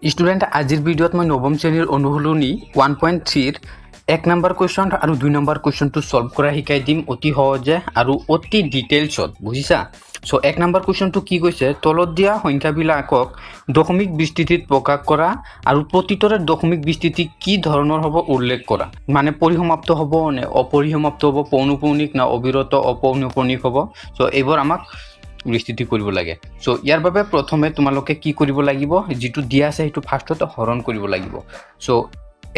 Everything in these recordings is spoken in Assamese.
ষ্টুডেণ্ট, আজিৰ ভিডিঅ'ত মই নৱম শ্ৰেণীৰ অনুশীলনী 1.3ৰ 1 নম্বৰ কুৱেশ্যন আৰু 2 নম্বৰ কুৱেশ্যনটো ছল্ভ কৰা শিকাই দিম, অতি সহজে আৰু অতি ডিটেইলছত, বুজিছা? চ' 1 নম্বৰ কুৱেশ্যনটো কি কৈছে? তলত দিয়া সংখ্যাবিলাকক দশমিক বিস্তৃতিত প্ৰকাশ কৰা আৰু প্ৰতিটোৰে দশমিক বিস্তৃতি কি ধৰণৰ হ'ব উল্লেখ কৰা। মানে পৰিসমাপ্ত হ'ব নে অপৰিসমাপ্ত হ'ব, পৌনপুনিক না অবিৰত অপৌনপুনিক হ'ব। চ' এইবোৰ আমাক বিস্তৃতি কৰিব লাগে। চ' ইয়াৰ বাবে প্ৰথমে তোমালোকে কি কৰিব লাগিব? যিটো দিয়া আছে সেইটো ফাৰ্ষ্টত হৰণ কৰিব লাগিব। চ'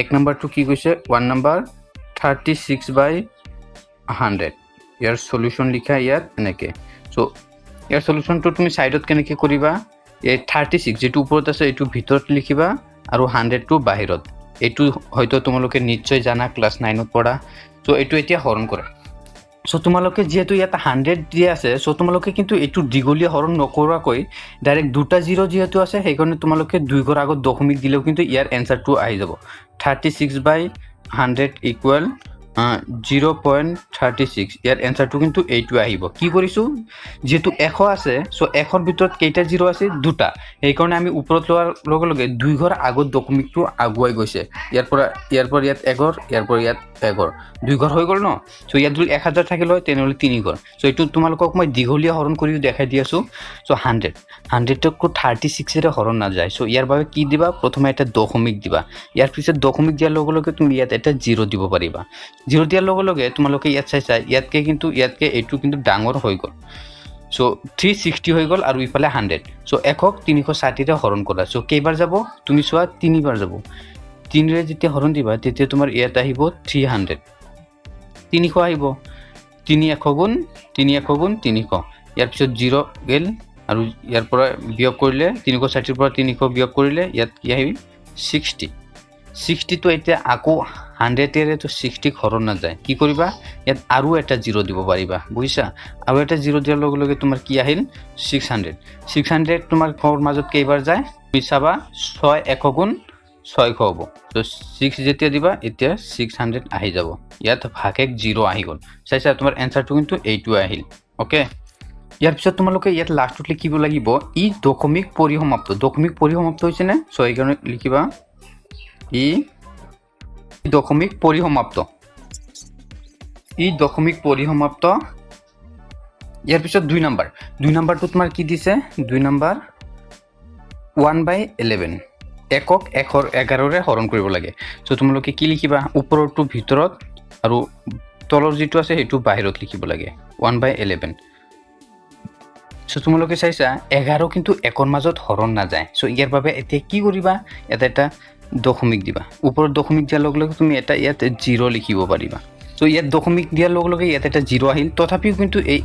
1 নম্বৰটো কি কৈছে? 1 নম্বৰ 36 বাই 100। ইয়াৰ চলিউশ্যন লিখা ইয়াত এনেকৈ। চ' ইয়াৰ চলিউশ্যনটো তুমি ছাইডত কেনেকৈ কৰিবা? এই 36 যিটো ওপৰত আছে, এইটো ভিতৰত লিখিবা আৰু 100টো বাহিৰত। এইটো হয়তো তোমালোকে নিশ্চয় জানা, ক্লাছ 9ত পঢ়া। চ' এইটো এতিয়া হৰণ কৰা। চ' তোমালোকে যিহেতু ইয়াত 100 দিয়া আছে, চ' তোমালোকে কিন্তু এইটো দীঘলীয়া হৰণ নকৰাকৈ ডাইৰেক্ট দুটা জিৰ' যিহেতু আছে, সেইকাৰণে তোমালোকে দুই ঘৰ আগত দশমিক দিলেও কিন্তু ইয়াৰ এনচাৰটো আহি যাব। 36 বাই 100 ইকুৱেল 0.36। ইয়াৰ এনচাৰটো কিন্তু এইটো আহিব। কি কৰিছোঁ? যিহেতু 100 আছে, চ' 100ৰ ভিতৰত কেইটা জিৰ' আছে? দুটা। সেইকাৰণে আমি ওপৰত লোৱাৰ লগে লগে দুই ঘৰ আগত দশমিকটো আগুৱাই গৈছে। ইয়াৰ পৰা ইয়াত এঘৰ, ইয়াৰ পৰা ইয়াত এঘৰ, দুই ঘৰ হৈ গ'ল ন? চ' ইয়াত যদি 1000 থাকিল হয়, তেনেহ'লে তিনি ঘৰ। চ' এইটো তোমালোকক মই দীঘলীয়া হৰণ কৰিও দেখাই দি আছোঁ। চ' 100, 100তকৈ 36ৰে হৰণ নাযায়। চ' ইয়াৰ বাবে কি দিবা? প্ৰথমে এটা দশমিক দিবা। ইয়াৰ পিছত দশমিক দিয়াৰ লগে লগে তুমি ইয়াত এটা জিৰ' দিব পাৰিবা। জিৰ' দিয়াৰ লগে লগে তোমালোকে ইয়াত চাইছা, ইয়াতকৈ এইটো কিন্তু ডাঙৰ হৈ গ'ল। চ' 360 হৈ গ'ল আৰু ইফালে 100। চ' 100ক 360ৰে হৰণ কৰা। চ' কেইবাৰ যাব তুমি চোৱা, তিনিবাৰ যাব। তিনিৰে যেতিয়া হৰণ দিবা, তেতিয়া তোমাৰ ইয়াত আহিব 300, 300 আহিব। তিনি এশ গুণ তিনি, এশ গুণ 300। ইয়াৰ পিছত জিৰ' গ'ল আৰু ইয়াৰ পৰা বিয়োগ কৰিলে, 360ৰ পৰা 300 বিয়োগ কৰিলে ইয়াত কি আহিল? 60। 60টো এতিয়া আকৌ 100ৰেতো 60ক হৰণ নাযায়। কি কৰিবা? ইয়াত আৰু এটা জিৰ' দিব পাৰিবা, বুজিছা? আৰু এটা জিৰ' দিয়াৰ লগে লগে তোমাৰ কি আহিল? 600। 600 তোমাৰ ঘৰৰ মাজত কেইবাৰ যায় তুমি চাবা, ছয় এশ গুণ 600 হ'ব। ত' ছিক্স যেতিয়া দিবা, এতিয়া 600 আহি যাব। ইয়াত ভাগশেষ জিৰ' আহি গ'ল। চাইছা, তোমাৰ এনচাৰটো কিন্তু এইটোৱে আহিল। অ'কে, ইয়াৰ পিছত তোমালোকে ইয়াত লাষ্টত লিখিব লাগিব ই দশমিক পৰিসমাপ্ত। দশমিক পৰিসমাপ্ত হৈছেনে? চ' সেইকাৰণে লিখিবা ই দশমিক পৰিসমাপ্ত, ই দশমিক পৰিসমাপ্ত। ইয়াৰ পিছত 2 নম্বৰ। 2 নম্বৰটো তোমাৰ কি দিছে? 2 নম্বৰ 1 বাই 11। একক এশৰ 11ৰে হৰণ কৰিব লাগে। চ' তোমালোকে কি লিখিবা? ওপৰৰটো ভিতৰত আৰু তলৰ যিটো আছে সেইটো বাহিৰত লিখিব লাগে, 1 বাই 11। চ' তোমালোকে চাইছা, 11 কিন্তু একৰ মাজত হৰণ নাযায়। চ' ইয়াৰ বাবে এতিয়া কি কৰিবা? ইয়াত এটা দশমিক দিবা। ওপৰত দশমিক দিয়াৰ লগে লগে তুমি এটা ইয়াত জিৰ' লিখিব পাৰিবা। চ' ইয়াত দশমিক দিয়াৰ লগে লগে ইয়াত এটা জিৰ' আহিল। তথাপিও কিন্তু এই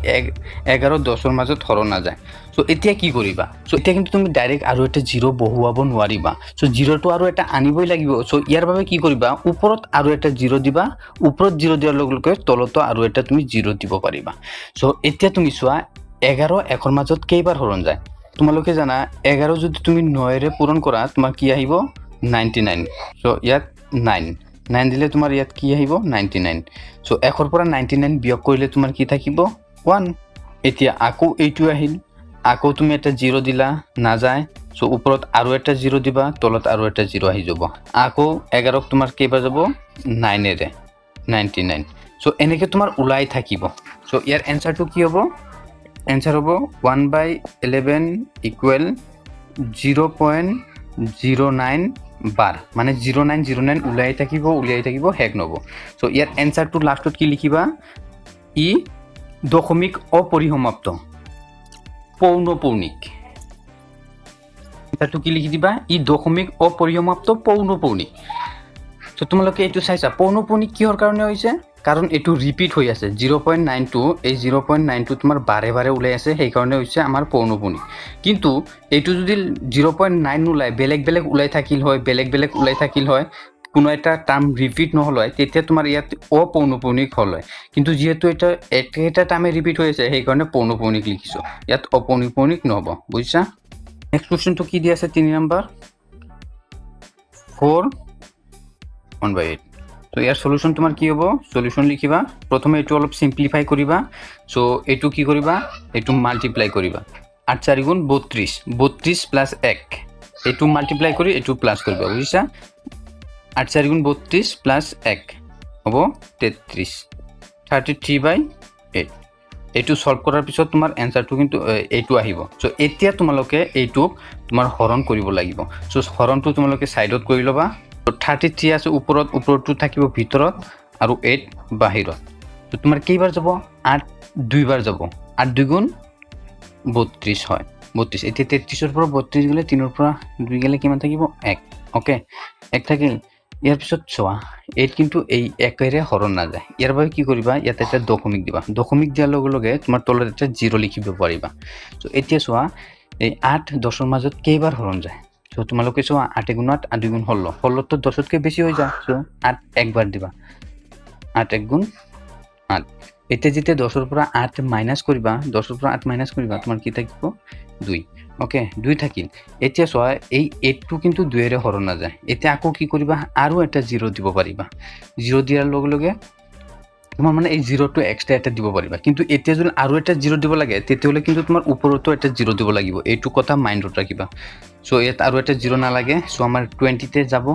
11 10ৰ মাজত হৰণ নাযায়। চ' এতিয়া কি কৰিবা? চ' এতিয়া কিন্তু তুমি ডাইৰেক্ট আৰু এটা জিৰ' বহুৱাব নোৱাৰিবা। চ' জিৰ'টো আৰু এটা আনিবই লাগিব। চ' ইয়াৰ বাবে কি কৰিবা? ওপৰত আৰু এটা জিৰ' দিবা। ওপৰত জিৰ' দিয়াৰ লগে লগে তলতো আৰু এটা তুমি জিৰ' দিব পাৰিবা। চ' এতিয়া তুমি চোৱা, 11 এশৰ মাজত কেইবাৰ হৰণ যায়? তোমালোকে জানা, 11 যদি তুমি 9ৰে পূৰণ কৰা, তোমাৰ কি আহিব? 99। চ' ইয়াত 9 9 দিলে তোমাৰ ইয়াত কি আহিব? 99। চ' 100ৰ পৰা 99 বিয়োগ কৰিলে তোমাৰ কি থাকিব? 1। এতিয়া আকৌ এইটো আহিল। আকৌ তুমি এটা জিৰ' দিলা, নাযায়। চ' ওপৰত আৰু এটা জিৰ' দিবা, তলত আৰু এটা জিৰ' আহি যাব। আকৌ 11ক তোমাৰ কেইবাৰ যাব 9ৰে? 99। চ' এনেকৈ তোমাৰ ওলাই থাকিব। চ' ইয়াৰ এনচাৰটো কি হ'ব? এনচাৰ হ'ব 1 বাই 11 ইকুৱেল 0.09 বাৰ, মানে 0909 ওলাই থাকিব, উলিয়াই থাকিব, শেষ নহ'ব। চ' ইয়াৰ এনচাৰটো লাষ্টত কি লিখিবা? ই দশমিক অপৰিসমাপ্ত পৌনপৌনিক। এনচাৰটো কি লিখি দিবা? ই দশমিক অপৰিসমাপ্ত পৌনপৌনিক। চ' তোমালোকে এইটো চাইছা, পৌনপৌনিক কিহৰ কাৰণে হৈছে? কাৰণ এইটো ৰিপিট হৈ আছে, 0.92। এই 0.92 তোমাৰ বাৰে বাৰে ওলাই আছে, সেইকাৰণে হৈছে আমাৰ পৌনপৌনিক। কিন্তু এইটো যদি 0.9 নোলায়, বেলেগ বেলেগ ওলাই থাকিল হয়, বেলেগ বেলেগ ওলাই থাকিল হয়, কোনো এটা টাৰ্ম ৰিপিট নহ'ল হয়, তেতিয়া তোমাৰ ইয়াত অপৌনপৌনিক হ'ল হয়। কিন্তু যিহেতু এটা একেটা টাৰ্মে ৰিপিট হৈ আছে, সেইকাৰণে পৌনপৌনিক লিখিছোঁ। ইয়াত অপৌনপৌনিক নহ'ব, বুজিছা? নেক্সট কুৱেশ্যনটো কি দি আছে? 3 নম্বৰ 4 1 বাই 8। ত' ইয়াৰ চলিউশ্যন তোমাৰ কি হ'ব? চলিউশ্যন লিখিবা। প্ৰথমে এইটো অলপ চিম্প্লিফাই কৰিবা। চ' এইটো কি কৰিবা? এইটো মাল্টিপ্লাই কৰিবা। আঠ চাৰি গুণ 32, 32 প্লাছ এক। এইটো মাল্টিপ্লাই কৰি এইটো প্লাছ কৰিবা, বুজিছা? আঠ চাৰি গুণ 32 প্লাছ এক হ'ব 33, 33/8। এইটো ছল্ভ কৰাৰ পিছত তোমাৰ এনচাৰটো কিন্তু এইটো আহিব। চ' এতিয়া তোমালোকে এইটোক তোমাৰ হৰণ কৰিব লাগিব। চ' হৰণটো তোমালোকে ছাইডত কৰি ল'বা। 33 আছে ওপৰত, ওপৰটো থাকিব ভিতৰত আৰু 8 বাহিৰত। ত' তোমাৰ কেইবাৰ যাব? আঠ দুইবাৰ যাব। আঠ দুগুণ 32 হয়, 32। এতিয়া 33ৰ পৰা 32 গ'লে, তিনৰ পৰা দুই গ'লে কিমান থাকিব? এক। অ'কে, এক থাকিল। ইয়াৰ পিছত চোৱা, 8 কিন্তু এই একেৰে হৰণ নাযায়। ইয়াৰ বাবে কি কৰিবা? ইয়াত এটা দশমিক দিবা। দশমিক দিয়াৰ লগে লগে তোমাৰ তলত এটা জিৰ' লিখিব পাৰিবা। চ' এতিয়া চোৱা, এই 8 10ৰ মাজত কেইবাৰ হৰণ যায়? চ' তোমালোকে চোৱা, আঠ এগুণ আঠ, আঠ দুগুণ 16, 16তো 10তকৈ বেছি হৈ যায়। চ' আঠ একবাৰ দিবা, আঠ এক গুণ আঠ। এতিয়া যেতিয়া 10ৰ পৰা 8 মাইনাছ কৰিবা, 10ৰ পৰা 8 মাইনাছ কৰিবা, তোমাৰ কি থাকিব? দুই। অ'কে, দুই থাকিল। এতিয়া চোৱা, এই 8টো কিন্তু দুয়েৰে হৰণ নাযায়। এতিয়া আকৌ কি কৰিবা? আৰু এটা জিৰ' দিব পাৰিবা। জিৰ' দিয়াৰ লগে লগে তোমাৰ মানে এই জিৰ'টো এক্সট্ৰা এটা দিব পাৰিবা। কিন্তু এতিয়া যদি আৰু এটা জিৰ' দিব লাগে, তেতিয়াহ'লে কিন্তু তোমাৰ ওপৰতো এটা জিৰ' দিব লাগিব। এইটো কথা মাইণ্ডত ৰাখিবা। চ' ইয়াত আৰু এটা জিৰ' নালাগে। চ' আমাৰ 20তে যাব।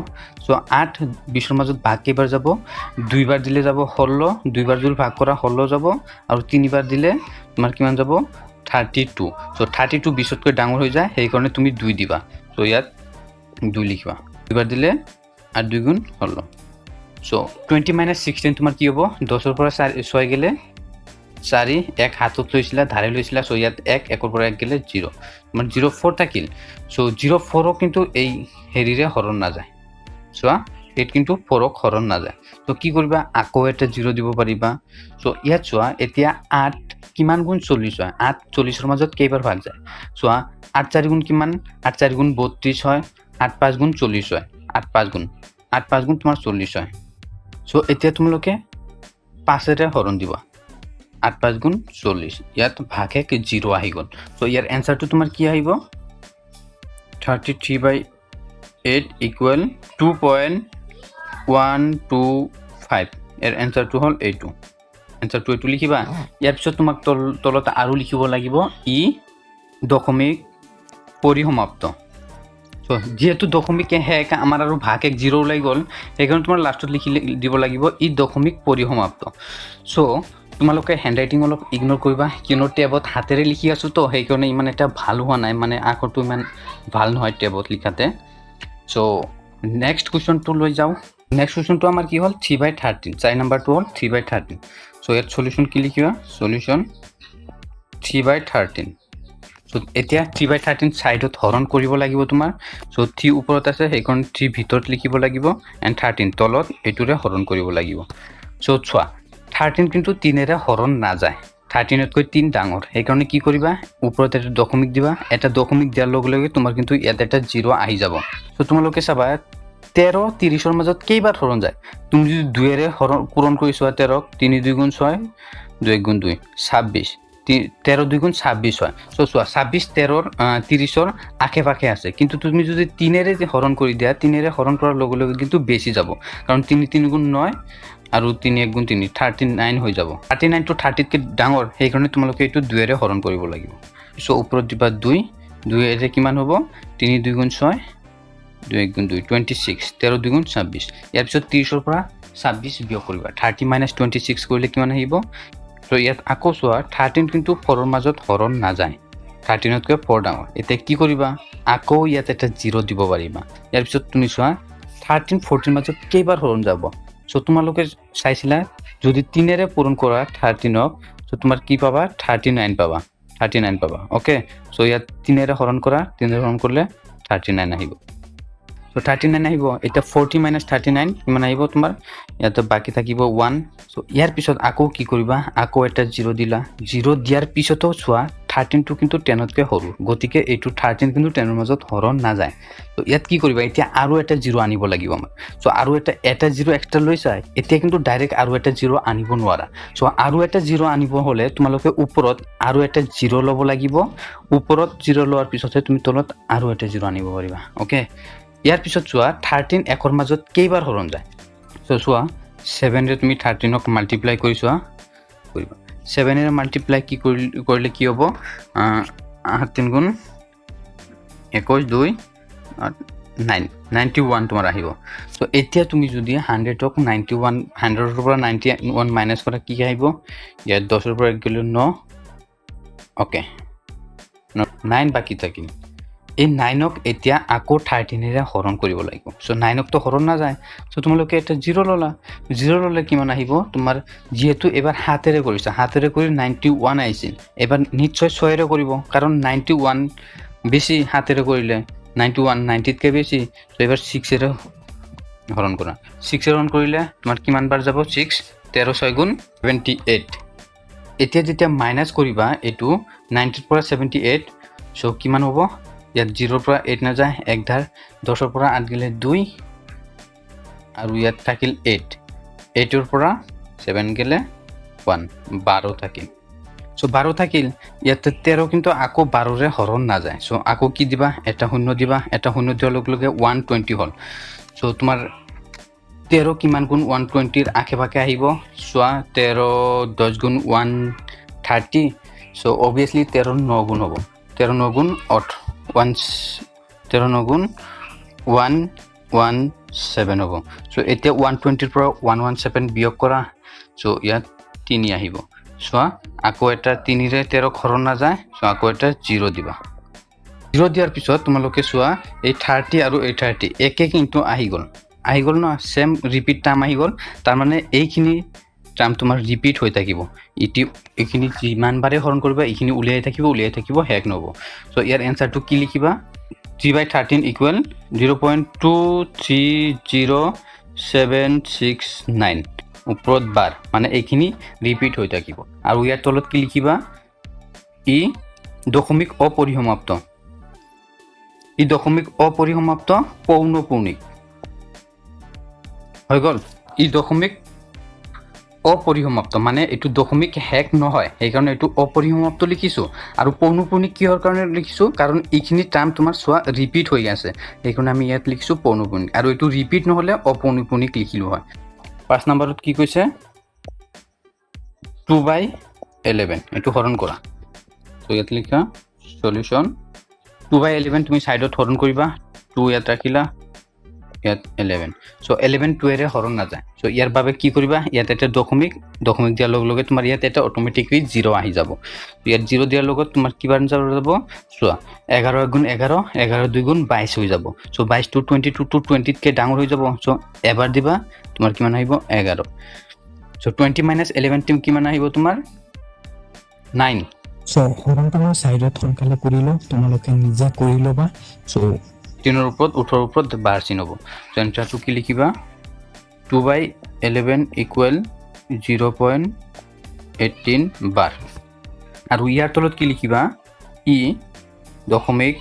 চ' 8 20ৰ মাজত ভাগ কেইবাৰ যাব? দুইবাৰ দিলে যাব 16। দুইবাৰ যদি ভাগ কৰা 16 যাব আৰু তিনিবাৰ দিলে তোমাৰ কিমান যাব? 32। চ' 32 20তকৈ ডাঙৰ হৈ যায়, সেইকাৰণে তুমি দুই দিবা। চ' ইয়াত দুই লিখিবা। দুইবাৰ দিলে আঠ দুই গুণ 16। চ' 20 মাইনাছ 16 তোমাৰ কি হ'ব? 10ৰ পৰা চাৰি ছয় গ'লে চাৰি, এক হাতত লৈছিলা, ধাৰে লৈছিলা। চ' ইয়াত এক, একৰ পৰা এক গ'লে জিৰ', তোমাৰ 0 4 থাকিল। চ' 0 4ক কিন্তু এই হেৰিৰে হৰণ নাযায়। চোৱা, 8 কিন্তু 4ক হৰণ নাযায়। ত' কি কৰিবা? আকৌ এটা জিৰ' দিব পাৰিবা। চ' ইয়াত চোৱা, এতিয়া 8 কিমান গুণ 40 হয়? 8 40ৰ মাজত কেইবাৰ ভাগ যায়? চোৱা, আঠ চাৰি গুণ কিমান? আঠ চাৰি গুণ 32 হয়। আঠ পাঁচ গুণ 40 হয়। আঠ পাঁচ গুণ তোমাৰ 40 হয়। চ' এতিয়া তোমালোকে পাঁচেৰে হৰণ দিবা। আঠ পাঁচ গুণ 40। ইয়াত ভাগ এক জিৰ' আহি গ'ল। চ' ইয়াৰ এনচাৰটো তোমাৰ কি আহিব? 33/8 equal 2.125। ইয়াৰ এনচাৰটো হ'ল এইটো। এনচাৰটো এইটো লিখিবা। ইয়াৰ পিছত তোমাক তলত আৰু লিখিব লাগিব, ই দশমিক পৰিসমাপ্ত। চ' যিহেতু দশমিক শেষ আমাৰ আৰু ভাগ এক জিৰ' ওলাই গ'ল, সেইকাৰণে তোমাৰ লাষ্টত লিখি দিব লাগিব, ই দশমিক পৰিসমাপ্ত। চ' তোমালোকে হেণ্ড ৰাইটিং অলপ ইগন'ৰ কৰিবা, কিয়নো টেবত হাতেৰে লিখি আছোঁ তো, সেইকাৰণে ইমান এটা ভাল হোৱা নাই, মানে আখৰটো ইমান ভাল নহয় টেবত লিখাতে। চ' নেক্সট কুৱেশ্যনটো লৈ যাওঁ। নেক্সট কুৱেশ্যনটো আমাৰ কি হ'ল? 3/13। চাৰি নম্বৰটো হ'ল 3/13। চ' ইয়াত চলিউশ্যন কি লিখিবা? চলিউশ্যন 3/13। চ' এতিয়া 3/13 ছাইডত হৰণ কৰিব লাগিব তোমাৰ। চ' থ্ৰী ওপৰত আছে, সেইকাৰণে থ্ৰী ভিতৰত লিখিব লাগিব এণ্ড 13 তলত, এইটোৰে হৰণ কৰিব লাগিব। চ' চোৱা, 13 কিন্তু তিনেৰে হৰণ নাযায়। 13তকৈ তিনি ডাঙৰ। সেইকাৰণে কি কৰিবা? ওপৰত এটা দশমিক দিবা। এটা দশমিক দিয়াৰ লগে লগে তোমাৰ কিন্তু ইয়াত এটা জিৰ' আহি যাব। চ' তোমালোকে চাবা, 13 30ৰ মাজত কেইবাৰ হৰণ যায়? তুমি যদি দুয়েৰে হৰণ পূৰণ কৰি চোৱা 13ক, তিনি দুই গুণ ছয়, দুই এক গুণ দুই, 26। 13 দুই গুণ 26 হয়। চ' চোৱা, 26 13ৰ 30ৰ আশে পাশে আছে। কিন্তু তুমি যদি তিনেৰে যে হৰণ কৰি দিয়া, তিনেৰে হৰণ কৰাৰ লগে লগে কিন্তু বেছি যাব, কাৰণ তিনি তিনি গুণ নয় আৰু তিনি এক গুণ তিনি, 39 হৈ যাব। 39টো 30তকৈ ডাঙৰ, সেইকাৰণে তোমালোকে এইটো দুয়েৰে হৰণ কৰিব লাগিব। চ' ওপৰত দিবা দুই। দুয়েৰে কিমান হ'ব? তিনি দুই গুণ ছয়, দুই এক গুণ দুই, 26। 13 দুই গুণ 26। ইয়াৰ পিছত 30ৰ পৰা 26 বিয়োগ কৰিবা। 30 মাইনাছ 26 কৰিলে কিমান আহিব? ত' ইয়াত আকৌ চোৱা, 13 কিন্তু ফ'ৰৰ মাজত হৰণ নাযায়। 13তকৈ ফ'ৰ ডাঙৰ। এতিয়া কি কৰিবা? আকৌ ইয়াত এটা জিৰ' দিব পাৰিবা। ইয়াৰ পিছত তুমি চোৱা, 13 14ৰ মাজত কেইবাৰ হৰণ যাব? চ' তোমালোকে চাইছিলা, যদি তিনেৰে পূৰণ কৰা 13ক, চ' তোমাৰ কি পাবা? 39 পাবা, 39 পাবা। অ'কে, চ' ইয়াত তিনেৰে হৰণ কৰা। তিনেৰে হৰণ কৰিলে 39 আহিব। চ' 39 আহিব। এতিয়া 40 মাইনাছ 39 কিমান আহিব তোমাৰ? ইয়াতে বাকী থাকিব ওৱান। চ' ইয়াৰ পিছত আকৌ কি কৰিবা? আকৌ এটা জিৰ' দিলা। জিৰ' দিয়াৰ পিছতো চোৱা, 13টো কিন্তু 10তকৈ সৰু, গতিকে এইটো 13 কিন্তু 10ৰ মাজত হৰণ নাযায়। ত' ইয়াত কি কৰিবা? এতিয়া আৰু এটা জিৰ' আনিব লাগিব আমাৰ। চ' আৰু এটা জিৰ' এক্সট্ৰা লৈছা, এতিয়া কিন্তু ডাইৰেক্ট আৰু এটা জিৰ' আনিব নোৱাৰা। চ' আৰু এটা জিৰ' আনিব হ'লে তোমালোকে ওপৰত আৰু এটা জিৰ' ল'ব লাগিব। ওপৰত জিৰ' লোৱাৰ পিছতহে তুমি তলত আৰু এটা জিৰ' আনিব পাৰিবা। অ'কে, ইয়াৰ পিছত চোৱা, 13 একৰ মাজত কেইবাৰ হৰণ যায়? চ' চোৱা, ছেভেনেৰে তুমি 13ক মাল্টিপ্লাই কৰি চোৱা, কৰিবা। ছেভেনেৰে মাল্টিপ্লাই কি কৰিলে কি হ'ব? সাত তিনি গুণ 21, দুই 9, 91 তোমাৰ আহিব। চ' এতিয়া তুমি যদি হাণ্ড্ৰেডক 91, 100ৰ পৰা 91 মাইনাছ কৰা, কি আহিব? ইয়াত 10ৰ পৰা 1 গ'লে 9, অ'কে, 9 বাকী থাকিল। এই 9ক এতিয়া আকৌ 13ৰে হৰণ কৰিব লাগিব। চ' 9কতো হৰণ নাযায়। চ' তোমালোকে এটা জিৰ' ল'লা। জিৰ' ল'লে কিমান আহিব তোমাৰ? যিহেতু এইবাৰ 7ৰে কৰিছা, 7ৰে কৰি 91 আহিছিল, এইবাৰ নিশ্চয় 6ৰে কৰিব, কাৰণ 91 বেছি, 7ৰে কৰিলে 91 90তকৈ বেছি। চ' এইবাৰ 6ৰে হৰণ কৰা। 6ৰে হৰণ কৰিলে তোমাৰ কিমান বাৰ যাব? 6, 13 6 গুণ 78। এতিয়া যেতিয়া মাইনাছ কৰিবা এইটো 90ৰ পৰা 78, চ' কিমান হ'ব? ইয়াত 0ৰ পৰা 8 নাযায়, এক ধাৰ। 10ৰ পৰা 8 গ'লে 2 আৰু ইয়াত থাকিল 8। 8ৰ পৰা 7 গ'লে 1, 12 থাকিল। চ' 12 থাকিল। ইয়াতে 13 কিন্তু আকৌ 12ৰে হৰণ নাযায়। চ' আকৌ কি দিবা? এটা শূন্য দিবা। এটা শূন্য দিয়াৰ লগে লগে 120 হ'ল। চ' তোমাৰ 13 কিমান গুণ 120ৰ আশে পাশে আহিব চোৱা। 13 10 গুণ 130। চ' অভিয়াছলি 13 ন গুণ হ'ব। 13 ন গুণ 8, 1, 13 ন গুণ 117 হ'ব। চ' এতিয়া 120ৰ পৰা 117 বিয়োগ কৰা। চ' ইয়াত 3 আহিব। চোৱা, আকৌ এটা 3ৰে 13ক হৰণ নাযায়। চ' আকৌ এটা জিৰ' দিবা। জিৰ' দিয়াৰ পিছত তোমালোকে চোৱা, এই 30 আৰু এই 30 একে কিন্তু আহি গ'ল। আহি গ'ল ন? ছেম ৰিপিট টাৰ্ম আহি গ'ল। তাৰমানে এইখিনি টাৰ্ম তোমাৰ ৰিপিট হৈ থাকিব। ইটি এইখিনি যিমানবাৰেই হৰণ কৰিবা, এইখিনি উলিয়াই থাকিব, উলিয়াই থাকিব, শেষ নহ'ব। চ' ইয়াৰ এনচাৰটো কি লিখিবা? 3 by 13 equal 0.230769, ওপৰত বাৰ, মানে এইখিনি ৰিপিট হৈ থাকিব। আৰু ইয়াৰ তলত কি লিখিবা? ই দশমিক অপৰিসমাপ্ত, ই দশমিক অপৰিসমাপ্ত পৌনপুনিক হৈ গ'ল। ই দশমিক অপৰিসমাপ্ত মানে এইটো দশমিক শেষ নহয়, সেইকাৰণে এইটো অপৰিসমাপ্ত লিখিছোঁ। আৰু পৌনপুনিক কিহৰ কাৰণে লিখিছোঁ? কাৰণ এইখিনি টাৰ্ম তোমাৰ চোৱা ৰিপিট হৈ আছে, সেইকাৰণে আমি ইয়াত লিখিছোঁ পৌনপুনিক। আৰু এইটো ৰিপিট নহ'লে অপৌনপুনিক লিখিলোঁ হয়। 5 নম্বৰত কি কৈছে? 2 বাই 11, এইটো হৰণ কৰা। ত' ইয়াত লিখা চলিউশ্যন, 2 বাই 11। তুমি ছাইডত হৰণ কৰিবা। 2 ইয়াত ৰাখিলা, ইয়াত 11। চ' 11 2ৰে হৰণ নাযায়। চ' ইয়াৰ বাবে কি কৰিবা? ইয়াত এটা দশমিক, দশমিক দিয়াৰ লগে লগে তোমাৰ ইয়াত এটা অট'মেটিকলি জিৰ' আহি যাব। ইয়াত জিৰ' দিয়াৰ লগত তোমাৰ কিমান যাব চোৱা। 11 এক গুণ 11, 11 দুই গুণ 22 হৈ যাব। চ' 22টো 22 টু 20তকৈ ডাঙৰ হৈ যাব। চ' এবাৰ দিবা, তোমাৰ কিমান আহিব? 11। চ' 20 মাইনাছ 11 কিমান আহিব তোমাৰ? 9। চ' হৰণটো মই ছাইডত সোনকালে কৰি লওঁ, তোমালোকে নিজে কৰি ল'বা। চ' 18ৰ ওপৰত, 18ৰ ওপৰত বাৰ চিন হ'ব। চ' এনচাৰটো কি লিখিবা? 2 by 11 equal 0.18 bar. আৰু ইয়াৰ তলত কি লিখিবা? ই দশমিক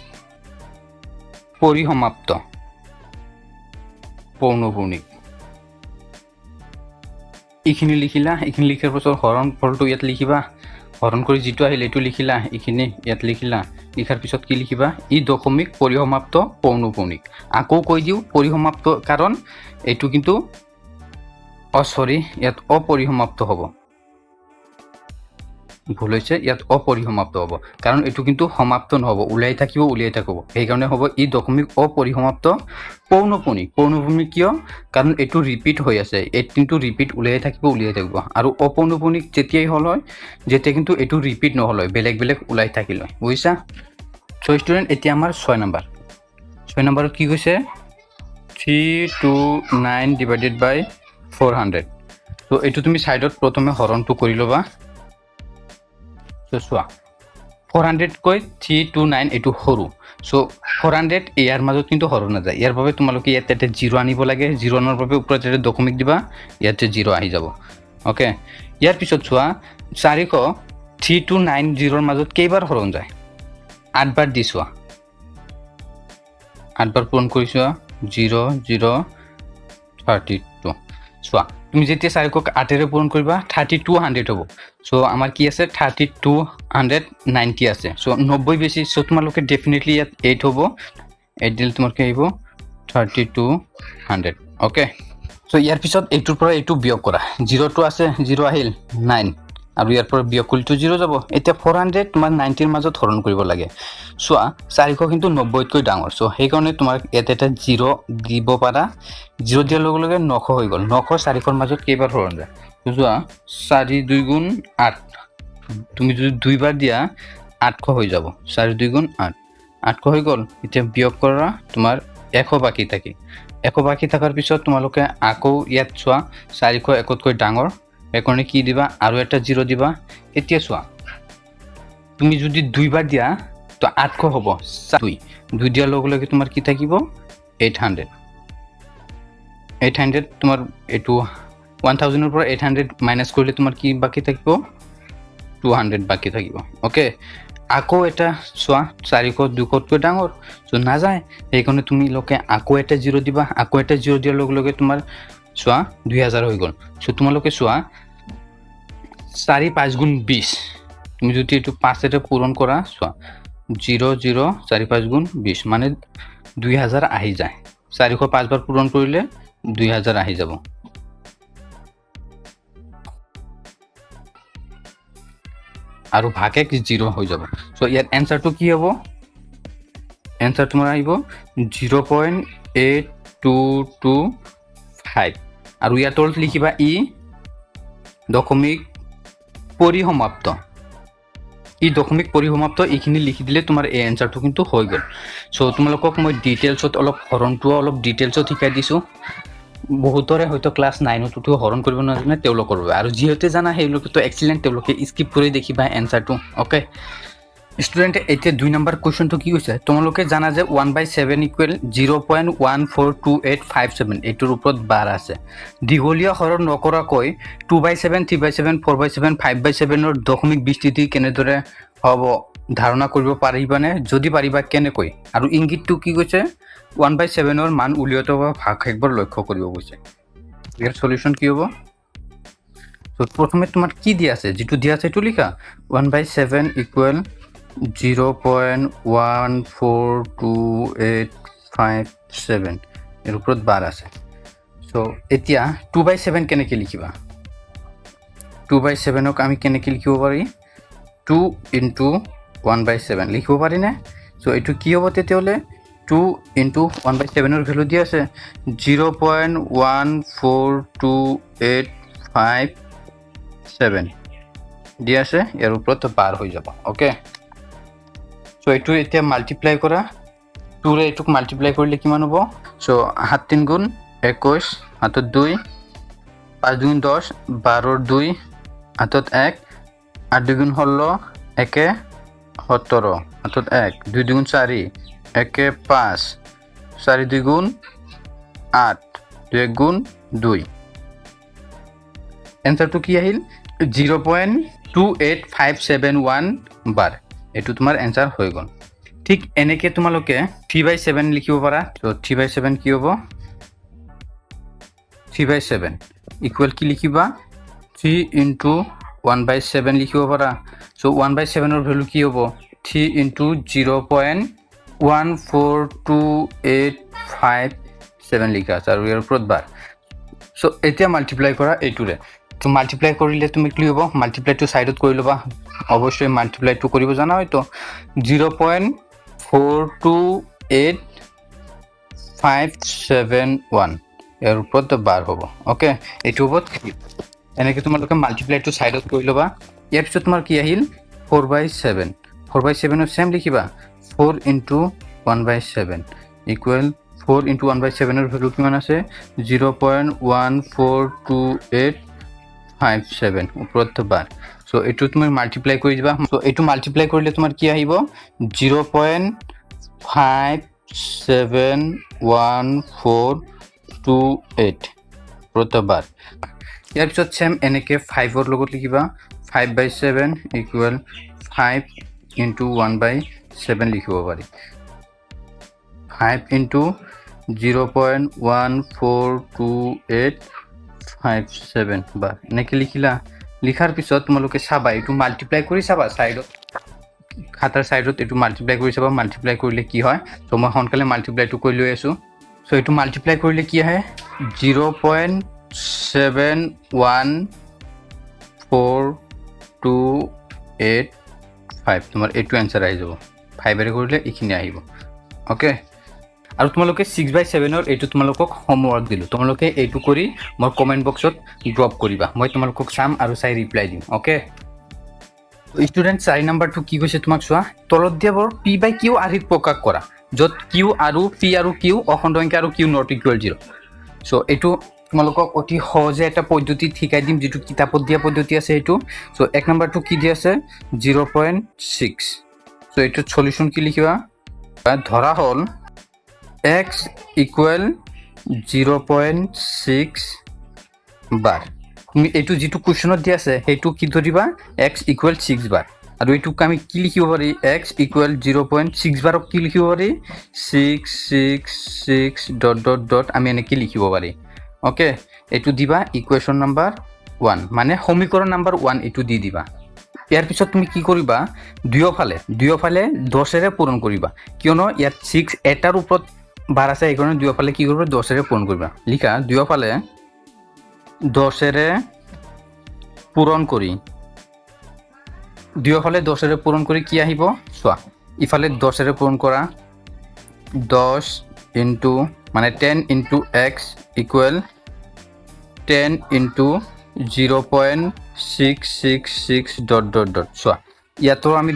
পৰিসমাপ্ত পৌনপুনিক। এইখিনি লিখিলা। এইখিনি লিখাৰ পাছত হৰণ ফলটো ইয়াত লিখিবা। হৰণ কৰি যিটো আহিল এইটো লিখিলা, এইখিনি ইয়াত লিখিলা। লিখাৰ পিছত কি লিখিবা? ই দশমিক পৰিসমাপ্ত পৌনপুনিক। আকৌ কৈ দিওঁ, পৰিসমাপ্ত, কাৰণ এইটো কিন্তু, অ' চৰি, ইয়াত অপৰিসমাপ্ত হ'ব, ভুল হৈছে। ইয়াত অপৰিসমাপ্ত হ'ব, কাৰণ এইটো কিন্তু সমাপ্ত নহ'ব, ওলাই থাকিব, উলিয়াই থাকিব। সেইকাৰণে হ'ব ই দশমিক অপৰিসমাপ্ত পৌনপুনিক। পৌনপুনিক কিয়? কাৰণ এইটো ৰিপিট হৈ আছে, 18টো ৰিপিট উলিয়াই থাকিব, উলিয়াই থাকিব। আৰু অপৌনপুনিক যেতিয়াই হ'ল হয়, যেতিয়া কিন্তু এইটো ৰিপিট নহ'ল হয়, বেলেগ বেলেগ ওলাই থাকিল হয়। বুজিছা? চ' ষ্টুডেণ্ট, এতিয়া আমাৰ 6 নম্বৰ। 6 নম্বৰত কি কৈছে? 329 divided by 400। ত' এইটো তুমি ছাইডত প্ৰথমে হৰণটো কৰি ল'বা। চ' চোৱা, 400তকৈ 329 এইটো সৰু। চ' 400 ইয়াৰ মাজত কিন্তু হৰণ নাযায়। ইয়াৰ বাবে তোমালোকে ইয়াত এটা জিৰ' আনিব লাগে। জিৰ' আনাৰ বাবে ওপৰত এটা দশমিক দিবা, ইয়াতে জিৰ' আহি যাব। অ'কে, ইয়াৰ পিছত চোৱা, 400 3290ৰ মাজত কেইবাৰ হৰণ যায়? আঠবাৰ দি চোৱা। আঠবাৰ পূৰণ কৰি চোৱা, 0 0 32। চোৱা, তুমি যেতিয়া 400ক 8ৰে পূৰণ কৰিবা, 3200 হ'ব। চ' আমাৰ কি আছে? 3290 আছে। চ' 90 বেছি। চ' তোমালোকে ডেফিনেটলি ইয়াত 8 হ'ব। 8 দিলে তোমাৰ কি আহিব? 3200। অ'কে, চ' ইয়াৰ পিছত এইটোৰ পৰা এইটো বিয়োগ কৰা। জিৰ'টো আছে, জিৰ' আহিল, 9। আৰু ইয়াৰ পৰা বিয়োগ কৰিলেতো জিৰ' যাব। এতিয়া 400 তোমাৰ 90ৰ মাজত হৰণ কৰিব লাগে। চোৱা, 400 কিন্তু 90তকৈ ডাঙৰ। চ' সেইকাৰণে তোমাৰ ইয়াত এটা জিৰ' দিব পাৰা। জিৰ' দিয়াৰ লগে লগে 900 হৈ গ'ল। 900 400ৰ মাজত কেইবাৰ হৰণ যায়? চোৱা, চাৰি দুই গুণ আঠ। তুমি যদি দুইবাৰ দিয়া, 800 হৈ যাব। চাৰি দুই গুণ আঠ, 800 হৈ গ'ল। এতিয়া বিয়োগ কৰা, তোমাৰ 100 বাকী থাকিল। 100 বাকী থকাৰ পিছত তোমালোকে আকৌ ইয়াত চোৱা, 400 একতকৈ ডাঙৰ। সেইকাৰণে কি দিবা? আৰু এটা জিৰ' দিবা। এতিয়া চোৱা, তুমি যদি দুইবাৰ দিয়া তো 800 হ'ব। দুই দুই দিয়াৰ লগে লগে তোমাৰ কি থাকিব? 800। 800 তোমাৰ এইটো 1000ৰ পৰা 800 মাইনাছ কৰিলে তোমাৰ কি বাকী থাকিব? 200 বাকী থাকিব। অ'কে, আকৌ এটা চোৱা, 400 200তকৈ ডাঙৰ, চ' নাযায়। সেইকাৰণে তুমি লোকে আকৌ এটা জিৰ' দিবা। আকৌ এটা জিৰ' দিয়াৰ লগে লগে তোমাৰ চোৱা, 2000 হৈ গ'ল। চ' তোমালোকে চোৱা, চাৰি পাঁচ গুণ 20। তুমি যদি এইটো পাঁচেৰে পূৰণ কৰা, চোৱা, জিৰ' জিৰ' চাৰি পাঁচ গুণ 20, মানে 2000 আহি যায়। 400 পাঁচবাৰ পূৰণ কৰিলে 2000 আহি যাব। আৰু ভাগ এক জিৰ' হৈ যাব। চ' ইয়াৰ এনচাৰটো কি হ'ব? এনচাৰ তোমাৰ আহিব 0.8225। আৰু ইয়াৰ তলত লিখিবা ই দশমিক পৰিসমাপ্ত। ই দশমিক পৰিসমাপ্ত, এইখিনি লিখি দিলে তোমাৰ এই এনচাৰটো কিন্তু হৈ গ'ল। চ' তোমালোকক মই ডিটেইলছত অলপ হৰণটোও অলপ ডিটেইলছত শিকাই দিছোঁ। বহুতৰে হয়তো ক্লাছ 9তো হৰণ কৰিব নাজানে তেওঁলোকৰ বাবে, আৰু যিহেতু জানা সেইলোকেতো এক্সিলেণ্ট, তেওঁলোকে স্কিপ কৰি দেখিবা এনচাৰটো। অ'কে ষ্টুডেণ্টে, এতিয়া 2 নম্বৰ কুৱেশ্যনটো কি কৈছে? তোমালোকে জানা যে 1/7 ইকুৱেল 0.142857, এইটোৰ ওপৰত বাৰ আছে। দীঘলীয়া হৰণ নকৰাকৈ 2/7, 3/7, 4/7, 5/7ৰ দশমিক বিস্তৃতি কেনেদৰে হ'ব ধাৰণা কৰিব পাৰিবানে? যদি পাৰিবা, কেনেকৈ? আৰু ইংগিতটো কি কৈছে? 1/7ৰ মান উলিওৱাটো বা ভাগ একবাৰ লক্ষ্য কৰিব কৈছে। ইয়াৰ চলিউশ্যন কি হ'ব? ত' প্ৰথমে তোমাৰ কি দিয়া আছে? যিটো দিয়া আছে সেইটো লিখা। 1/7 ইকুৱেল 0.142857, ইয়াৰ ওপৰত বাৰ আছে। চ' এতিয়া 2/7 কেনেকৈ লিখিবা? 2/7ক আমি কেনেকৈ লিখিব পাৰি? 2 ইণ্টু 1/7 লিখিব পাৰিনে? চ' এইটো কি হ'ব তেতিয়াহ'লে? 2 ইণ্টু 1/7ৰ ভেলু দি আছে 0.142857 দি আছে, ইয়াৰ ওপৰত বাৰ হৈ যাব। অ'কে, চ' এইটো এতিয়া মাল্টিপ্লাই কৰা। টুৰে এইটোক মাল্টিপ্লাই কৰিলে কিমান হ'ব? চ' সাত তিনি গুণ 21, হাতত দুই, পাঁচ দুগুণ 10, বাৰৰ দুই, হাতত এক, আঠ দুগুণ 16, একে 17, হাতত এক, দুই দুগুণ চাৰি, একে পাঁচ, চাৰি দুই গুণ আঠ, দুই এক গুণ দুই। এনচাৰটো কি আহিল? 0.28571 বাৰ। এইটো তোমাৰ এনচাৰ হৈ গ'ল। ঠিক এনেকৈ তোমালোকে 3/7 লিখিব পাৰা। ত' 3/7 কি হ'ব? 3/7 ইকুৱেল কি লিখিবা? 3 ইণ্টু 1/7 লিখিব পাৰা। চ' 1/7ৰ ভেলু কি হ'ব? 3 ইণ্টু 0.142857 লিখা আছে আৰু ইয়াৰ ওপৰত বাৰ। চ' এতিয়া মাল্টিপ্লাই কৰা এইটোৰে। ত' মাল্টিপ্লাই কৰিলে তুমি কি হ'ব? মাল্টিপ্লাইটো ছাইডত কৰি ল'বা। অৱশ্যে মাল্টিপ্লাইটো কৰিব জানা হয়তো। 0.428571, ইয়াৰ ওপৰত বাৰ হ'ব। অ'কে, এইটো হ'ব থ্ৰী। এনেকৈ তোমালোকে মাল্টিপ্লাইটো ছাইডত কৰি ল'বা। ইয়াৰ পিছত তোমাৰ কি আহিল? 4/7। 4/7ৰ ছেম লিখিবা, 4 ইণ্টু 1/7 ইকুৱেল 4 ইণ্টু 1/7ৰ ভেলু কিমান আছে? 0.142857, ওপৰত বাৰ। চ' এইটো তুমি মাল্টিপ্লাই কৰি দিবা। চ' এইটো মাল্টিপ্লাই কৰিলে তোমাৰ কি আহিব? 0.571428, ওপৰত বাৰ। ইয়াৰ পিছত ছেম এনেকৈ ফাইভৰ লগত লিখিবা, 5/7 ইকুৱেল 5 ইণ্টু 1/7 লিখিব পাৰি। 5 ইণ্টু 0.142857 বাৰ এনেকৈ লিখিলা। লিখাৰ পিছত তোমালোকে চাবা, এইটো মাল্টিপ্লাই কৰি চাবা ছাইডত, খাতাৰ ছাইডত এইটো মাল্টিপ্লাই কৰি চাবা, মাল্টিপ্লাই কৰিলে কি হয়। চ' মই সোনকালে মাল্টিপ্লাইটো কৰি লৈ আছোঁ। চ' এইটো মাল্টিপ্লাই কৰিলে কি আহে? 0.714 285। তোমাৰ এইটো এনচাৰ আহি যাব। ফাইভেৰে কৰিলে এইখিনি আহিব, অ'কে। আৰু তোমালোকে 6/7ৰ এইটো তোমালোকক হোমৱৰ্ক দিলোঁ। তোমালোকে এইটো কৰি মোৰ কমেণ্ট বক্সত ড্ৰপ কৰিবা। মই তোমালোকক চাম আৰু চাই ৰিপ্লাই দিম, অ'কে। ষ্টুডেণ্ট, 4 নম্বৰটো কি কৈছে তোমাক চোৱা। তলত দিয়াবোৰ পি বাই কিউ আৰ্হিত প্ৰকাশ কৰা, য'ত কিউ আৰু পি আৰু কিউ অখণ্ড সংখ্যা আৰু Q not equal zero. So এইটো তোমালোকক অতি সহজে এটা পদ্ধতিত শিকাই দিম, যিটো কিতাপত দিয়া পদ্ধতি আছে সেইটো। চ' 1 নম্বৰটো কি দিয়া আছে? 0.6। চ' এইটোত চলিউশ্যন কি লিখিবা? ধৰা হ'ল এক্স ইকুৱেল 0.6 বাৰ। তুমি এইটো যিটো কুৱেশ্যনত দিয়া আছে, সেইটো কি ধৰিবা? এক্স ইকুৱেল 6 বাৰ। আৰু এইটোক আমি কি লিখিব পাৰি? এক্স ইকুৱেল 0.6 বাৰক কি লিখিব পাৰি? Six six six dot dot dot, আমি এনেকৈ লিখিব পাৰি, অ'কে। এইটো দিবা ইকুৱেশ্যন নাম্বাৰ 1, মানে সমীকৰণ নাম্বাৰ 1 এইটো দি দিবা। ইয়াৰ পিছত তুমি কি কৰিবা? দুয়োফালে 10ৰে পূৰণ কৰিবা। কিয়নো ইয়াত ছিক্স এটাৰ ওপৰত বাৰ আছে, সেইকাৰণে দুয়োফালে কি কৰিবা? 10ৰে পূৰণ কৰিবা। লিখা, দুয়োফালে 10ৰে পূৰণ কৰি। দুয়োফালে 10ৰে পূৰণ কৰি কি আহিব চোৱা। ইফালে 10ৰে পূৰণ কৰা, 10 ইনটু, মানে 10 into x equal 10 into 0.666 dot dot dot. চোৱা, ইয়াতো আমি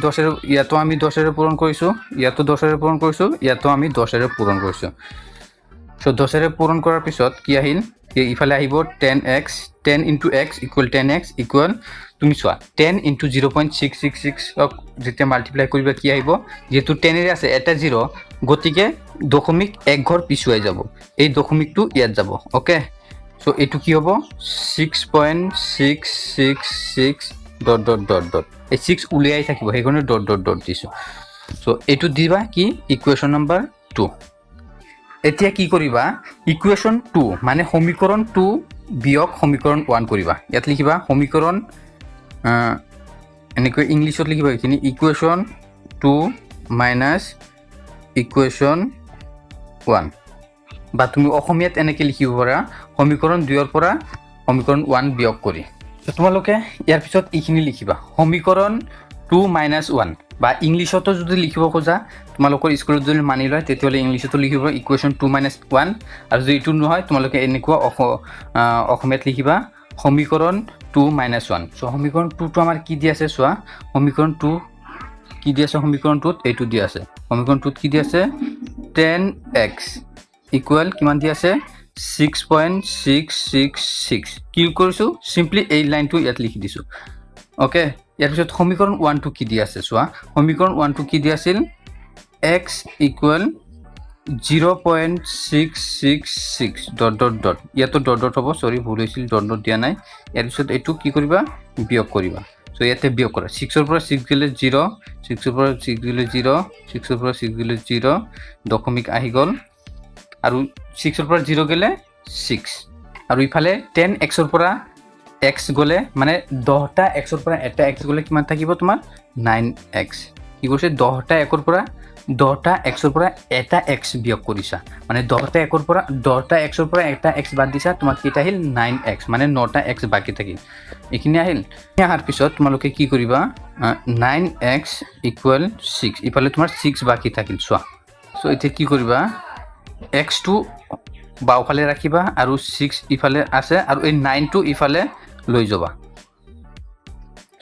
10ৰে পূৰণ কৰিছোঁ, ইয়াতো 10ৰে পূৰণ কৰিছোঁ, ইয়াতো আমি 10ৰে পূৰণ কৰিছোঁ। চ' 10ৰে পূৰণ কৰাৰ পিছত কি আহিল? ইফালে আহিব 10 x, 10 into x equal 10 x equal, তুমি চোৱা, 10 ইনটু 0.666ক যেতিয়া মাল্টিপ্লাই কৰিবা কি আহিব? যিহেতু 10ৰে আছে এটা জিৰ', গতিকে দশমিক এক ঘৰ পিছুৱাই যাব। এই দশমিকটো ইয়াত যাব, অ'কে। চ' এইটো কি হ'ব? 6.666 dot dot dot dot. এই ছিক্স উলিয়াই থাকিব, সেইকাৰণে ডট ডট ডট দিছোঁ। চ' এইটো দিবা কি? Equation number 2। এতিয়া কি কৰিবা? ইকুৱেশ্যন 2, মানে সমীকৰণ 2 বিয়োগ সমীকৰণ 1 কৰিবা। ইয়াত লিখিবা সমীকৰণ, এনেকৈ ইংলিছত লিখিবা এইখিনি, ইকুৱেশ্যন 2 মাইনাছ ইকুৱেশ্যন 1। বা তুমি অসমীয়াত এনেকৈ লিখিব পাৰা, সমীকৰণ 2ৰ পৰা সমীকৰণ 1 বিয়োগ কৰি। তো তোমালোকে ইয়াৰ পিছত এইখিনি লিখিবা, সমীকৰণ 2 মাইনাছ 1। বা ইংলিছতো যদি লিখিব খোজা, তোমালোকৰ স্কুলত যদি মানি লয়, তেতিয়াহ'লে ইংলিছতো লিখিব ইকুৱেশ্যন 2 মাইনাছ 1। আৰু যদি এইটো নহয়, তোমালোকে এনেকুৱা অসমীয়াত লিখিবা, সমীকৰণ 2 মাইনাছ 1। চ' সমীকৰণ 2টো আমাৰ কি দি আছে চোৱা। সমীকৰণ 2 কি দি আছে? সমীকৰণ 2ত এইটো দি আছে। সমীকৰণ 2ত কি দি আছে? 10 এক্স ইকুৱেল কিমান দি আছে? 6.666। কি কৰিছোঁ? চিম্পলি এই লাইনটো ইয়াত লিখি দিছোঁ, অ'কে। ইয়াৰ পিছত সমীকৰণ 1টো কি দি আছে চোৱা। সমীকৰণ 1টো কি দি আছিল? X equal 0.666 dot dot dot. ইয়াতো ডট ডট হ'ব, চৰি, ভুল হৈছিল, ডট ডট দিয়া নাই। ইয়াৰ পিছত এইটো কি কৰিবা? বিয়োগ কৰিবা। চ' ইয়াতে বিয়োগ কৰা। ছিক্সৰ পৰা ছিক্স গ'লে জিৰ', ছিক্সৰ পৰা ছিক্স গ'লে জিৰ', ছিক্সৰ পৰা ছিক্স গ'লে জিৰ', দশমিক আহি গ'ল। আৰু ছিক্সৰ পৰা জিৰ' গ'লে ছিক্স। আৰু ইফালে 10 এক্সৰ পৰা এক্স গ'লে, মানে 10টা এক্সৰ পৰা এটা এক্স গ'লে কিমান থাকিব তোমাৰ? 9 এক্স। কি কৰিছে? 10টা এক্সৰ পৰা এটা এক্স বিয়োগ কৰিছা, মানে 10টা এক্সৰ পৰা এটা এক্স বাদ দিছা। তোমাৰ কেইটা আহিল? 9 এক্স, মানে 9টা এক্স বাকী থাকিল। এইখিনি আহিল। অহাৰ পিছত তোমালোকে কি কৰিবা? 9 এক্স ইকুৱেল ছিক্স। ইফালে তোমাৰ ছিক্স বাকী থাকিল, চোৱা। চ' এতিয়া কি কৰিবা? এক্সটো বাওঁফালে ৰাখিবা আৰু ছিক্স ইফালে আছে আৰু এই 9টো ইফালে লৈ যাবা।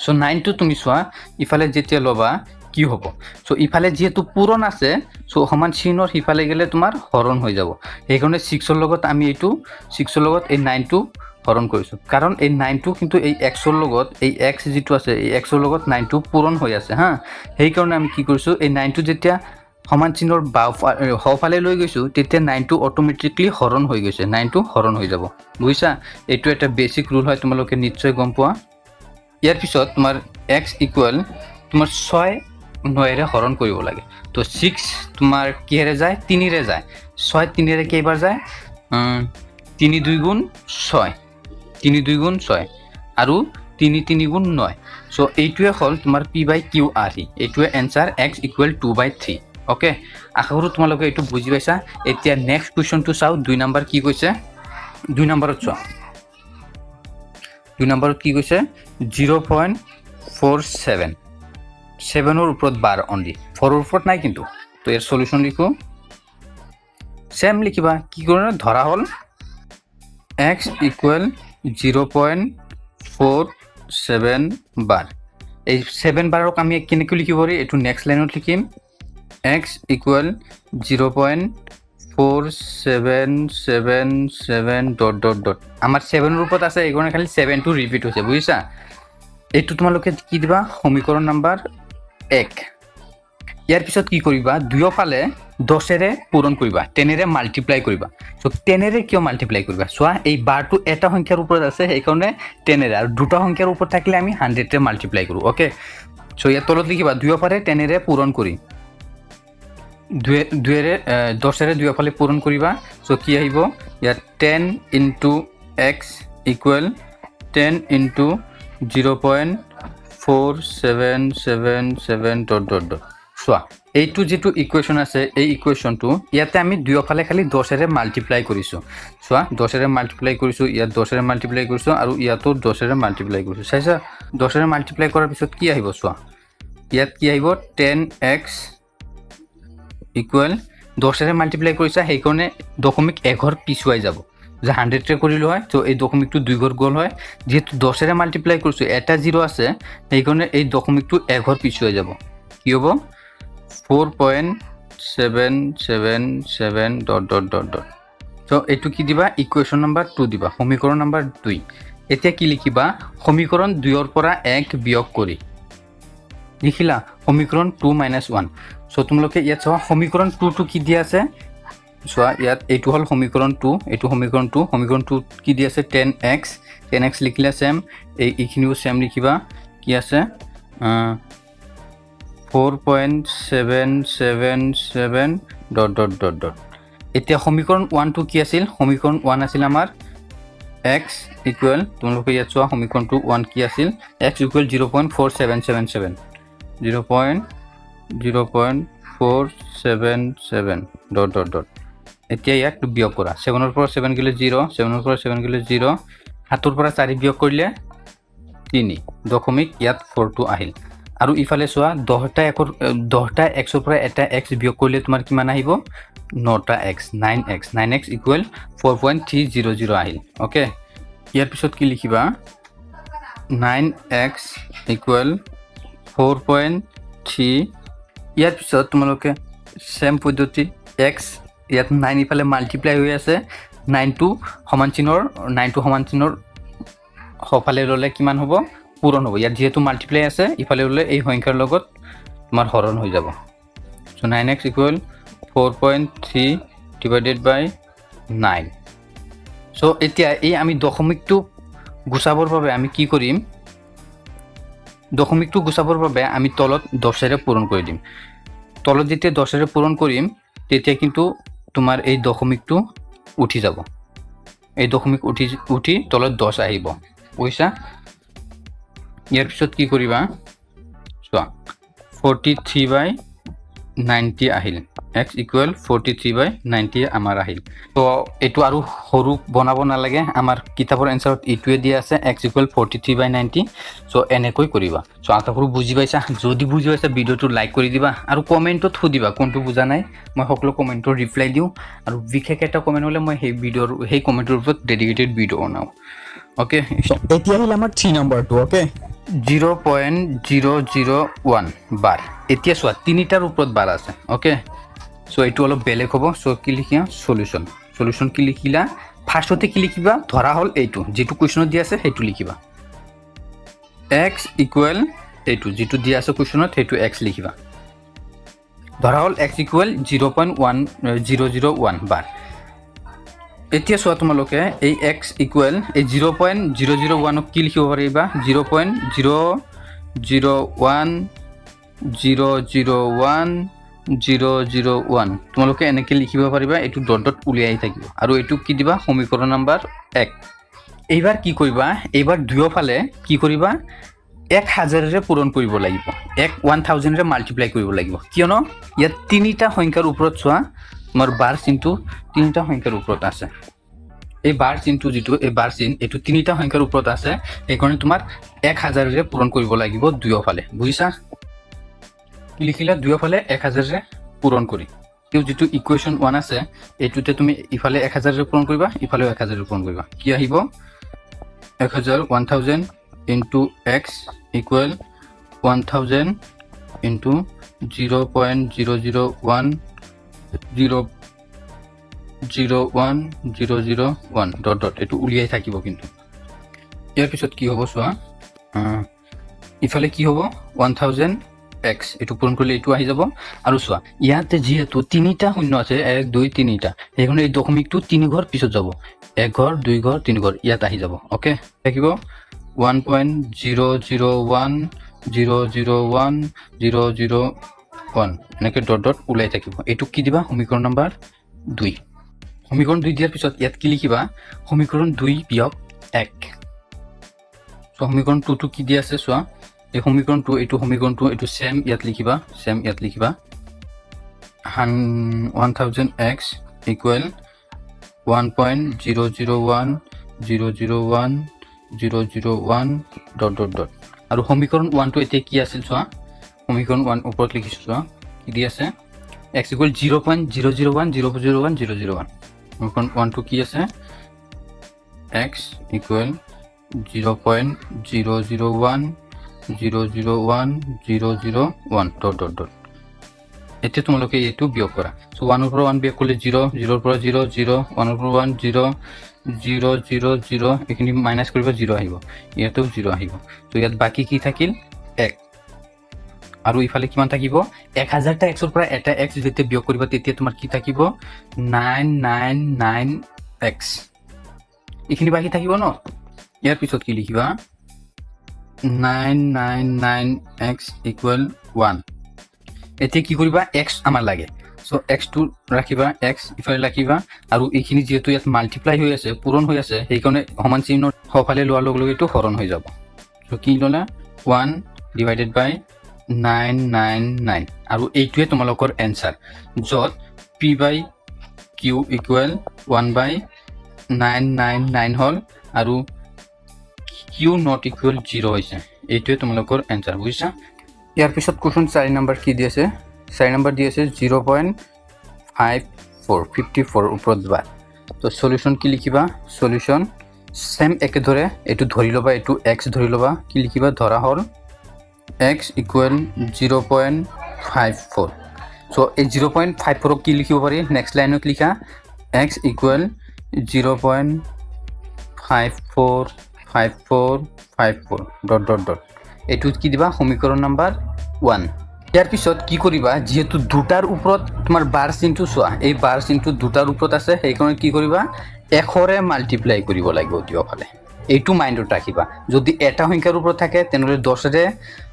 চ' 9টো তুমি চোৱা, ইফালে যেতিয়া ল'বা কি হ'ব? চ' ইফালে যিহেতু পূৰণ আছে, চ' সমান চিহ্নৰ সিফালে গ'লে তোমাৰ হৰণ হৈ যাব। সেইকাৰণে ছিক্সৰ লগত আমি এইটো ছিক্সৰ লগত এই 9টো হৰণ কৰিছোঁ। কাৰণ এই 9টো কিন্তু এই এক্সৰ লগত, এই এক্স যিটো আছে, এই এক্সৰ লগত 9টো পূৰণ হৈ আছে হা। সেইকাৰণে আমি কি কৰিছোঁ? এই 9টো যেতিয়া সমান চিহ্নৰ বাওঁ সোঁফালে লৈ গৈছোঁ, তেতিয়া 9টো অট'মেটিকলি হৰণ হৈ গৈছে। 9টো হৰণ হৈ যাব, বুজিছা? এইটো এটা বেছিক ৰুল হয়, তোমালোকে নিশ্চয় গম পোৱা। ইয়াৰ পিছত তোমাৰ এক্স ইকুৱেল তোমাৰ 6 9ৰে হৰণ কৰিব লাগে। তো ছিক্স তোমাৰ কিহেৰে যায়? তিনিৰে যায়। 6 তিনিৰে কেইবাৰ যায়? তিনি দুই গুণ ছয়, তিনি দুই গুণ ছয় আৰু তিনি তিনি গুণ নয়। চ' এইটোৱে হ'ল তোমাৰ পি বাই কিউ আৰ্হি। এইটোৱে answer, x equal 2/3, okay. আশা কৰোঁ তোমালোকে এইটো বুজি পাইছা। এতিয়া নেক্সট কুৱেশ্যনটো চাওঁ। 2 নম্বৰ কি কৈছে? 2 নম্বৰত চোৱা। 2 নম্বৰত কি কৈছে? 0.4। Four seven. ছেভেনৰ ওপৰত বাৰ অনলি, ফ'ৰৰ ওপৰত নাই কিন্তু। তো ইয়াৰ চলিউশ্যন লিখোঁ, ছেম লিখিবা। কি কৰোঁ? ধৰা হ'ল x equal 0.47 bar। এই ছেভেন বাৰক আমি কেনেকৈ লিখিব পাৰি? এইটো নেক্সট লাইনত লিখিম, x equal 0.4777 dot dot dot। আমাৰ ছেভেনৰ ওপৰত আছে, এইকাৰণে খালি ছেভেনটো ৰিপিট হৈছে, বুজিছা? এইটো তোমালোকে কি দিবা? সমীকৰণ নাম্বাৰ 1। ইয়াৰ পিছত কি কৰিবা? দুয়োফালে 10ৰে পূৰণ কৰিবা, 10ৰে মাল্টিপ্লাই কৰিবা। চ' 10ৰে কিয় মাল্টিপ্লাই কৰিবা? চোৱা, এই বাৰটো এটা সংখ্যাৰ ওপৰত আছে, সেইকাৰণে 10ৰে, আৰু দুটা সংখ্যাৰ ওপৰত থাকিলে আমি 100ৰে মাল্টিপ্লাই কৰোঁ, অ'কে? চ' ইয়াৰ তলত লিখিবা, দুয়োফালে 10ৰে পূৰণ কৰি, দুৱে দুৱেৰে 10ৰে দুয়োফালে পূৰণ কৰিবা। চ' কি আহিব ইয়াত? 10 into x equal 10 into 0.4777 dot dot dot। চোৱা, এইটো যিটো ইকুৱেশ্যন আছে, এই ইকুৱেশ্যনটো ইয়াতে আমি দুয়োফালে খালি 10ৰে মাল্টিপ্লাই কৰিছোঁ। চোৱা, 10ৰে মাল্টিপ্লাই কৰিছোঁ, ইয়াত 10ৰে মাল্টিপ্লাই কৰিছোঁ আৰু ইয়াতো 10ৰে মাল্টিপ্লাই কৰিছোঁ। চাইছা? 10ৰে মাল্টিপ্লাই কৰাৰ পিছত কি আহিব? চোৱা, ইয়াত কি আহিব? 10 এক্স ইকুৱেল, 10ৰে মাল্টিপ্লাই কৰিছা, সেইকাৰণে দশমিক এঘৰ পিছুৱাই যাব। যে 100ৰে কৰিলোঁ হয়, ত' এই দশমিকটো দুই ঘৰ গ'ল হয়। যিহেতু 10ৰে মাল্টিপ্লাই কৰিছোঁ, এটা জিৰ' আছে, সেইকাৰণে এই দশমিকটো এঘৰ পিছুৱাই যাব। কি হ'ব? 4.777 dot dot dot dot। ত' এইটো কি দিবা? ইকুৱেশ্যন নাম্বাৰ 2 দিবা, সমীকৰণ নাম্বাৰ 2। এতিয়া কি লিখিবা? সমীকৰণ 2ৰ পৰা 1 বিয়োগ কৰি লিখিলা, সমীকৰণ 2 মাইনাছ 1। চ' তোমালোকে ইয়াত চোৱা, সমীকৰণ 2টো কি দিয়া আছে? চোৱা, ইয়াত এইটো হ'ল সমীকৰণ 2, এইটো সমীকৰণ 2। সমীকৰণ 2 কি দি আছে? 10 এক্স। 10 এক্স লিখিলে ছেম, এইখিনিও ছেম লিখিবা। কি আছে? 4.777 dot dot dot dot। এতিয়া সমীকৰণ 1টো কি আছিল? সমীকৰণ 1 আছিল আমাৰ এক্স ইকুৱেল, তোমালোকে ইয়াত চোৱা, সমীকৰণটো 1 কি আছিল? X equal 0.4777, 0.0.477 dot dot dot। এতিয়া ইয়াক বিয়োগ কৰা। ছেভেনৰ পৰা ছেভেন গ'লে জিৰ', ছেভেনৰ পৰা ছেভেন গ'লে জিৰ', সাতৰ পৰা চাৰি বিয়োগ কৰিলে তিনি, দশমিক ইয়াত ফ'ৰটো আহিল। আৰু ইফালে চোৱা, 10টা এক্সৰ পৰা এটা এক্স বিয়োগ কৰিলে তোমাৰ কিমান আহিব? নটা x, nine x। Nine x equal 4.300 আহিল, অ'কে? ইয়াৰ পিছত কি লিখিবা? Nine x equal 4.3। ইয়াৰ পিছত তোমালোকে ছেম পদ্ধতি, এক্স ইয়াত নাইন ইফালে মাল্টিপ্লাই হৈ আছে, নাইনটো সমান চিহ্নৰ সফালে ল'লে কিমান হ'ব? পূৰণ হ'ব। ইয়াত যিহেতু মাল্টিপ্লাই আছে, ইফালে ল'লে এই সংখ্যাৰ লগত তোমাৰ হৰণ হৈ যাব। So nine x equal 4.3 divided by nine। So এতিয়া এই আমি দশমিকটো গুচাবৰ বাবে আমি কি কৰিম? দশমিকটো গুচাবৰ বাবে আমি তলত 10ৰে পূৰণ কৰি দিম। তলত যেতিয়া 10ৰে পূৰণ কৰিম, তেতিয়া কিন্তু তোমাৰ এই দশমিকটো উঠি যাব। এই দশমিক উঠি উঠি তলত 10 আহিব, বুজিছা? ইয়াৰ পিছত কি কৰিবা? চোৱা, 43 বাই 90 আহিল। X equal 43 by 90 আমাৰ আহিল। তো এইটো আৰু সৰু বনাব নালাগে, আমাৰ কিতাপৰ এনচাৰত এইটোৱে দিয়া আছে, x equal 43 by 90। So এনেকৈ কৰিবা। চ' আশা কৰোঁ বুজি পাইছা। যদি বুজি পাইছা, ভিডিঅ'টো লাইক কৰি দিবা আৰু কমেণ্টত সুধিবা কোনটো বুজা নাই। মই সকলো কমেণ্টৰ ৰিপ্লাই দিওঁ আৰু বিশেষ এটা কমেণ্ট হ'লে মই সেই ভিডিঅ'ৰ সেই কমেণ্টৰ ওপৰত ডেডিকেটেড ভিডিঅ' বনাওঁ, অ'কে? এতিয়া আহিল আমাৰ 3 নম্বৰটো, অ'কে? 0.001 bar। এতিয়া চোৱা, তিনিটাৰ ওপৰত বাৰ আছে, অ'কে? চ' এইটো অলপ বেলেগ হ'ব। চ' কি লিখিবা? চলিউশ্যন। চলিউশ্যন কি লিখিলা? ফাৰ্ষ্টতে কি লিখিবা? ধৰা হ'ল এইটো যিটো কুৱেশ্যনত দিয়া আছে, সেইটো লিখিবা। এক্স ইকুৱেল, এইটো যিটো দিয়া আছে কুৱেশ্যনত, সেইটো এক্স লিখিবা। ধৰা হ'ল x equal 0.1001 bar। এতিয়া চোৱা, তোমালোকে এই এক্স ইকুৱেল এই 0.001ক কি লিখিব পাৰিবা? 0.001001001। তোমালোকে এনেকৈ লিখিব পাৰিবা। এইটো ডট ডট উলিয়াই থাকিব। আৰু এইটোক কি দিবা? সমীকৰণ নাম্বাৰ 1। এইবাৰ কি কৰিবা? এইবাৰ দুয়োফালে কি কৰিবা? 1000ৰে পূৰণ কৰিব লাগিব, 1000ৰে মাল্টিপ্লাই কৰিব লাগিব। কিয়নো ইয়াত তিনিটা সংখ্যাৰ ওপৰত, চোৱা, তোমাৰ বাৰ চিনটো তিনিটা সংখ্যাৰ ওপৰত আছে। এই বাৰ চিনটো যিটো, এই বাৰ চিন, এইটো তিনিটা সংখ্যাৰ ওপৰত আছে। সেইকাৰণে তোমাৰ 1000ৰে পূৰণ কৰিব লাগিব দুয়োফালে, বুজিছা? কি লিখিলা? দুয়োফালে 1000ৰে পূৰণ কৰি তেওঁ যিটো ইকুৱেশ্যন ওৱান আছে, এইটোতে তুমি ইফালে 1000ৰে পূৰণ কৰিবা, ইফালেও 1000ৰে পূৰণ কৰিবা। কি আহিব? 1000, 1000 into x equal 1000 into 0.001001001 dot dot, এইটো উলিয়াই থাকিব কিন্তু। ইয়াৰ পিছত কি হ'ব চোৱা। ইফালে কি হ'ব? 1000 এক্স, এইটো পূৰণ কৰিলে এইটো আহি যাব। আৰু চোৱা, ইয়াতে যিহেতু তিনিটা শূন্য আছে, এক, দুই, তিনিটা, সেইকাৰণে এই দশমিকটো তিনি ঘৰ পিছত যাব। এক ঘৰ, দুই ঘৰ, তিনি ঘৰ, ইয়াত আহি যাব। অ'কে, থাকিব 1.001001001, এনেকৈ ডট ডট ওলাই থাকিব। এইটোক কি দিবা? সমীকৰণ নম্বৰ দুই। সমীকৰণ দুই দিয়াৰ পিছত ইয়াত কি লিখিবা? সমীকৰণ দুই বিয়োগ এক। চ' সমীকৰণ টুটো কি দি আছে চোৱা। এই সমীকৰণ টু, এইটো সমীকৰণ টু, এইটো ছেম ইয়াত লিখিবা, ছেম ইয়াত লিখিবা। 1000 x equal 1.001001001 dot dot dot. আৰু সমীকৰণ ওৱানটো এতিয়া কি আছিল চোৱা। সমীকৰণ ওৱান ওপৰত লিখিছোঁ, চোৱা কি দি আছে। X equal 0.001001001. সমীকৰণ ওৱানটো কি আছে? X equal 0.001001001 dot dot dot. এতিয়া তোমালোকে এইটো বিয়োগ কৰা। চ' ওৱানৰ পৰা ওৱান বিয়োগ কৰিলে জিৰ', জিৰ'ৰ পৰা জিৰ' জিৰ', ওৱানৰ পৰা one zero' zero' zero' zero, এইখিনি মাইনাছ কৰিব, জিৰ' আহিব। ইয়াতেও জিৰ' আহিব। ত' ইয়াত বাকী কি থাকিল? এক। আৰু ইফালে কিমান থাকিব? 1000টা এক্সৰ পৰা এটা এক্স যেতিয়া বিয়োগ কৰিবা, তেতিয়া তোমাৰ কি থাকিব? 999 এক্স, এইখিনি বাকী থাকিব ন? ইয়াৰ পিছত কি লিখিবা? 999 x equal one. এতিয়া কি কৰিবা? এক্স আমাৰ লাগে, চ' এক্সটো ৰাখিবা, এক্স ইফালে ৰাখিবা। আৰু এইখিনি যিহেতু ইয়াত মাল্টিপ্লাই হৈ আছে, পূৰণ হৈ আছে, সেইকাৰণে সমান চিহ্ন সোঁফালে লোৱাৰ লগে লগে এইটো হৰণ হৈ যাব। চ' কি ল'লা? One divided by 999। আৰু এইটোৱে তোমালোকৰ এনচাৰ, য'ত p by q equal one by 999 হ'ল আৰু কিউ not equal zero হৈছে। এইটোৱে তোমালোকৰ এনচাৰ, বুজিছা? ইয়াৰ পিছত কুৱেশ্যন চাৰি নম্বৰ কি দি আছে? চাৰি নম্বৰ দি আছে 0.54, 54 ওপৰত বাৰ। তো চলিউশ্যন কি লিখিবা? চলিউশ্যন ছেম একেদৰে এইটো ধৰি ল'বা, এইটো এক্স ধৰি ল'বা। কি লিখিবা? ধৰা হ'ল x equal 0.54। So এই 0.54ক কি লিখিব পাৰি? নেক্সট লাইনত লিখা, x equal 0.545454 dot dot dot. এইটোত কি দিবা? সমীকৰণ নাম্বাৰ ওৱান। ইয়াৰ পিছত কি কৰিবা? যিহেতু দুটাৰ ওপৰত তোমাৰ বাৰ চিনটো চোৱা, এই বাৰ চিনটো দুটাৰ ওপৰত আছে, সেইকাৰণে কি কৰিবা? 100ৰে মাল্টিপ্লাই কৰিব লাগিব দুয়োফালে। এইটো মাইণ্ডত ৰাখিবা। যদি এটা সংখ্যাৰ ওপৰত থাকে, তেনেহ'লে 10ৰে।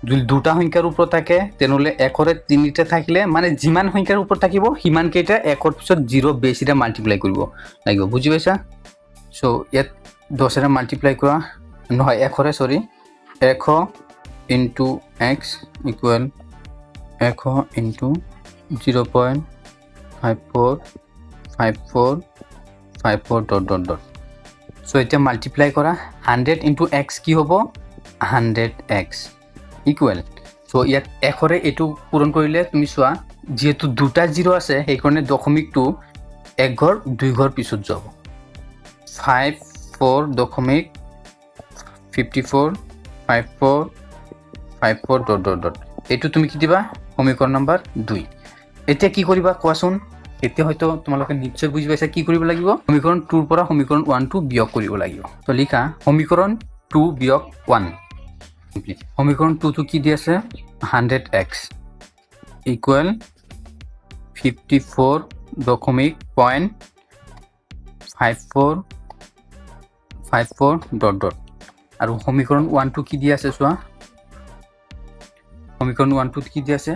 যদি দুটা সংখ্যাৰ ওপৰত থাকে, তেনেহ'লে 100ৰে। তিনিটা থাকিলে, মানে যিমান সংখ্যাৰ ওপৰত থাকিব, সিমানকেইটা একৰ পিছত জিৰ' বেছিৰে মাল্টিপ্লাই কৰিব লাগিব। বুজি পাইছা? চ' ইয়াত 10ৰে মাল্টিপ্লাই কৰা নহয়, 100ৰে, চৰি। 100 into x equal 100 into 0.545454 dot dot dot. So এতিয়া মাল্টিপ্লাই কৰা। 100 ইনটু এক্স কি হ'ব? 100 এক্স ইকুৱেল। চ' ইয়াত 100ৰে এইটো পূৰণ কৰিলে তুমি চোৱা, যিহেতু দুটা জিৰ' আছে, সেইকাৰণে দশমিকটো এক ঘৰ, দুই ঘৰ পিছত যাব। ফাইভ ফ'ৰ দশমিক 54 54 54 dot dot dot. এইটো তুমি কি দিবা? সমীকৰণ নম্বৰ দুই। এতিয়া কি কৰিবা কোৱাচোন? এতিয়া হয়তো তোমালোকে নিশ্চয় বুজি পাইছা কি কৰিব লাগিব। সমীকৰণ টুৰ পৰা সমীকৰণ ওৱানটো বিয়োগ কৰিব লাগিব। তো লিখা, সমীকৰণ টু বিয়োগ ওৱান। সমীকৰণ টুটো কি দি আছে? 100 এক্স ইকুৱেল 54 দশমিক point 54 54 dot dot. আৰু সমীকৰণ ওৱানটো কি দি আছে চোৱা। সমীকৰণ ওৱানটোত কি দি আছে?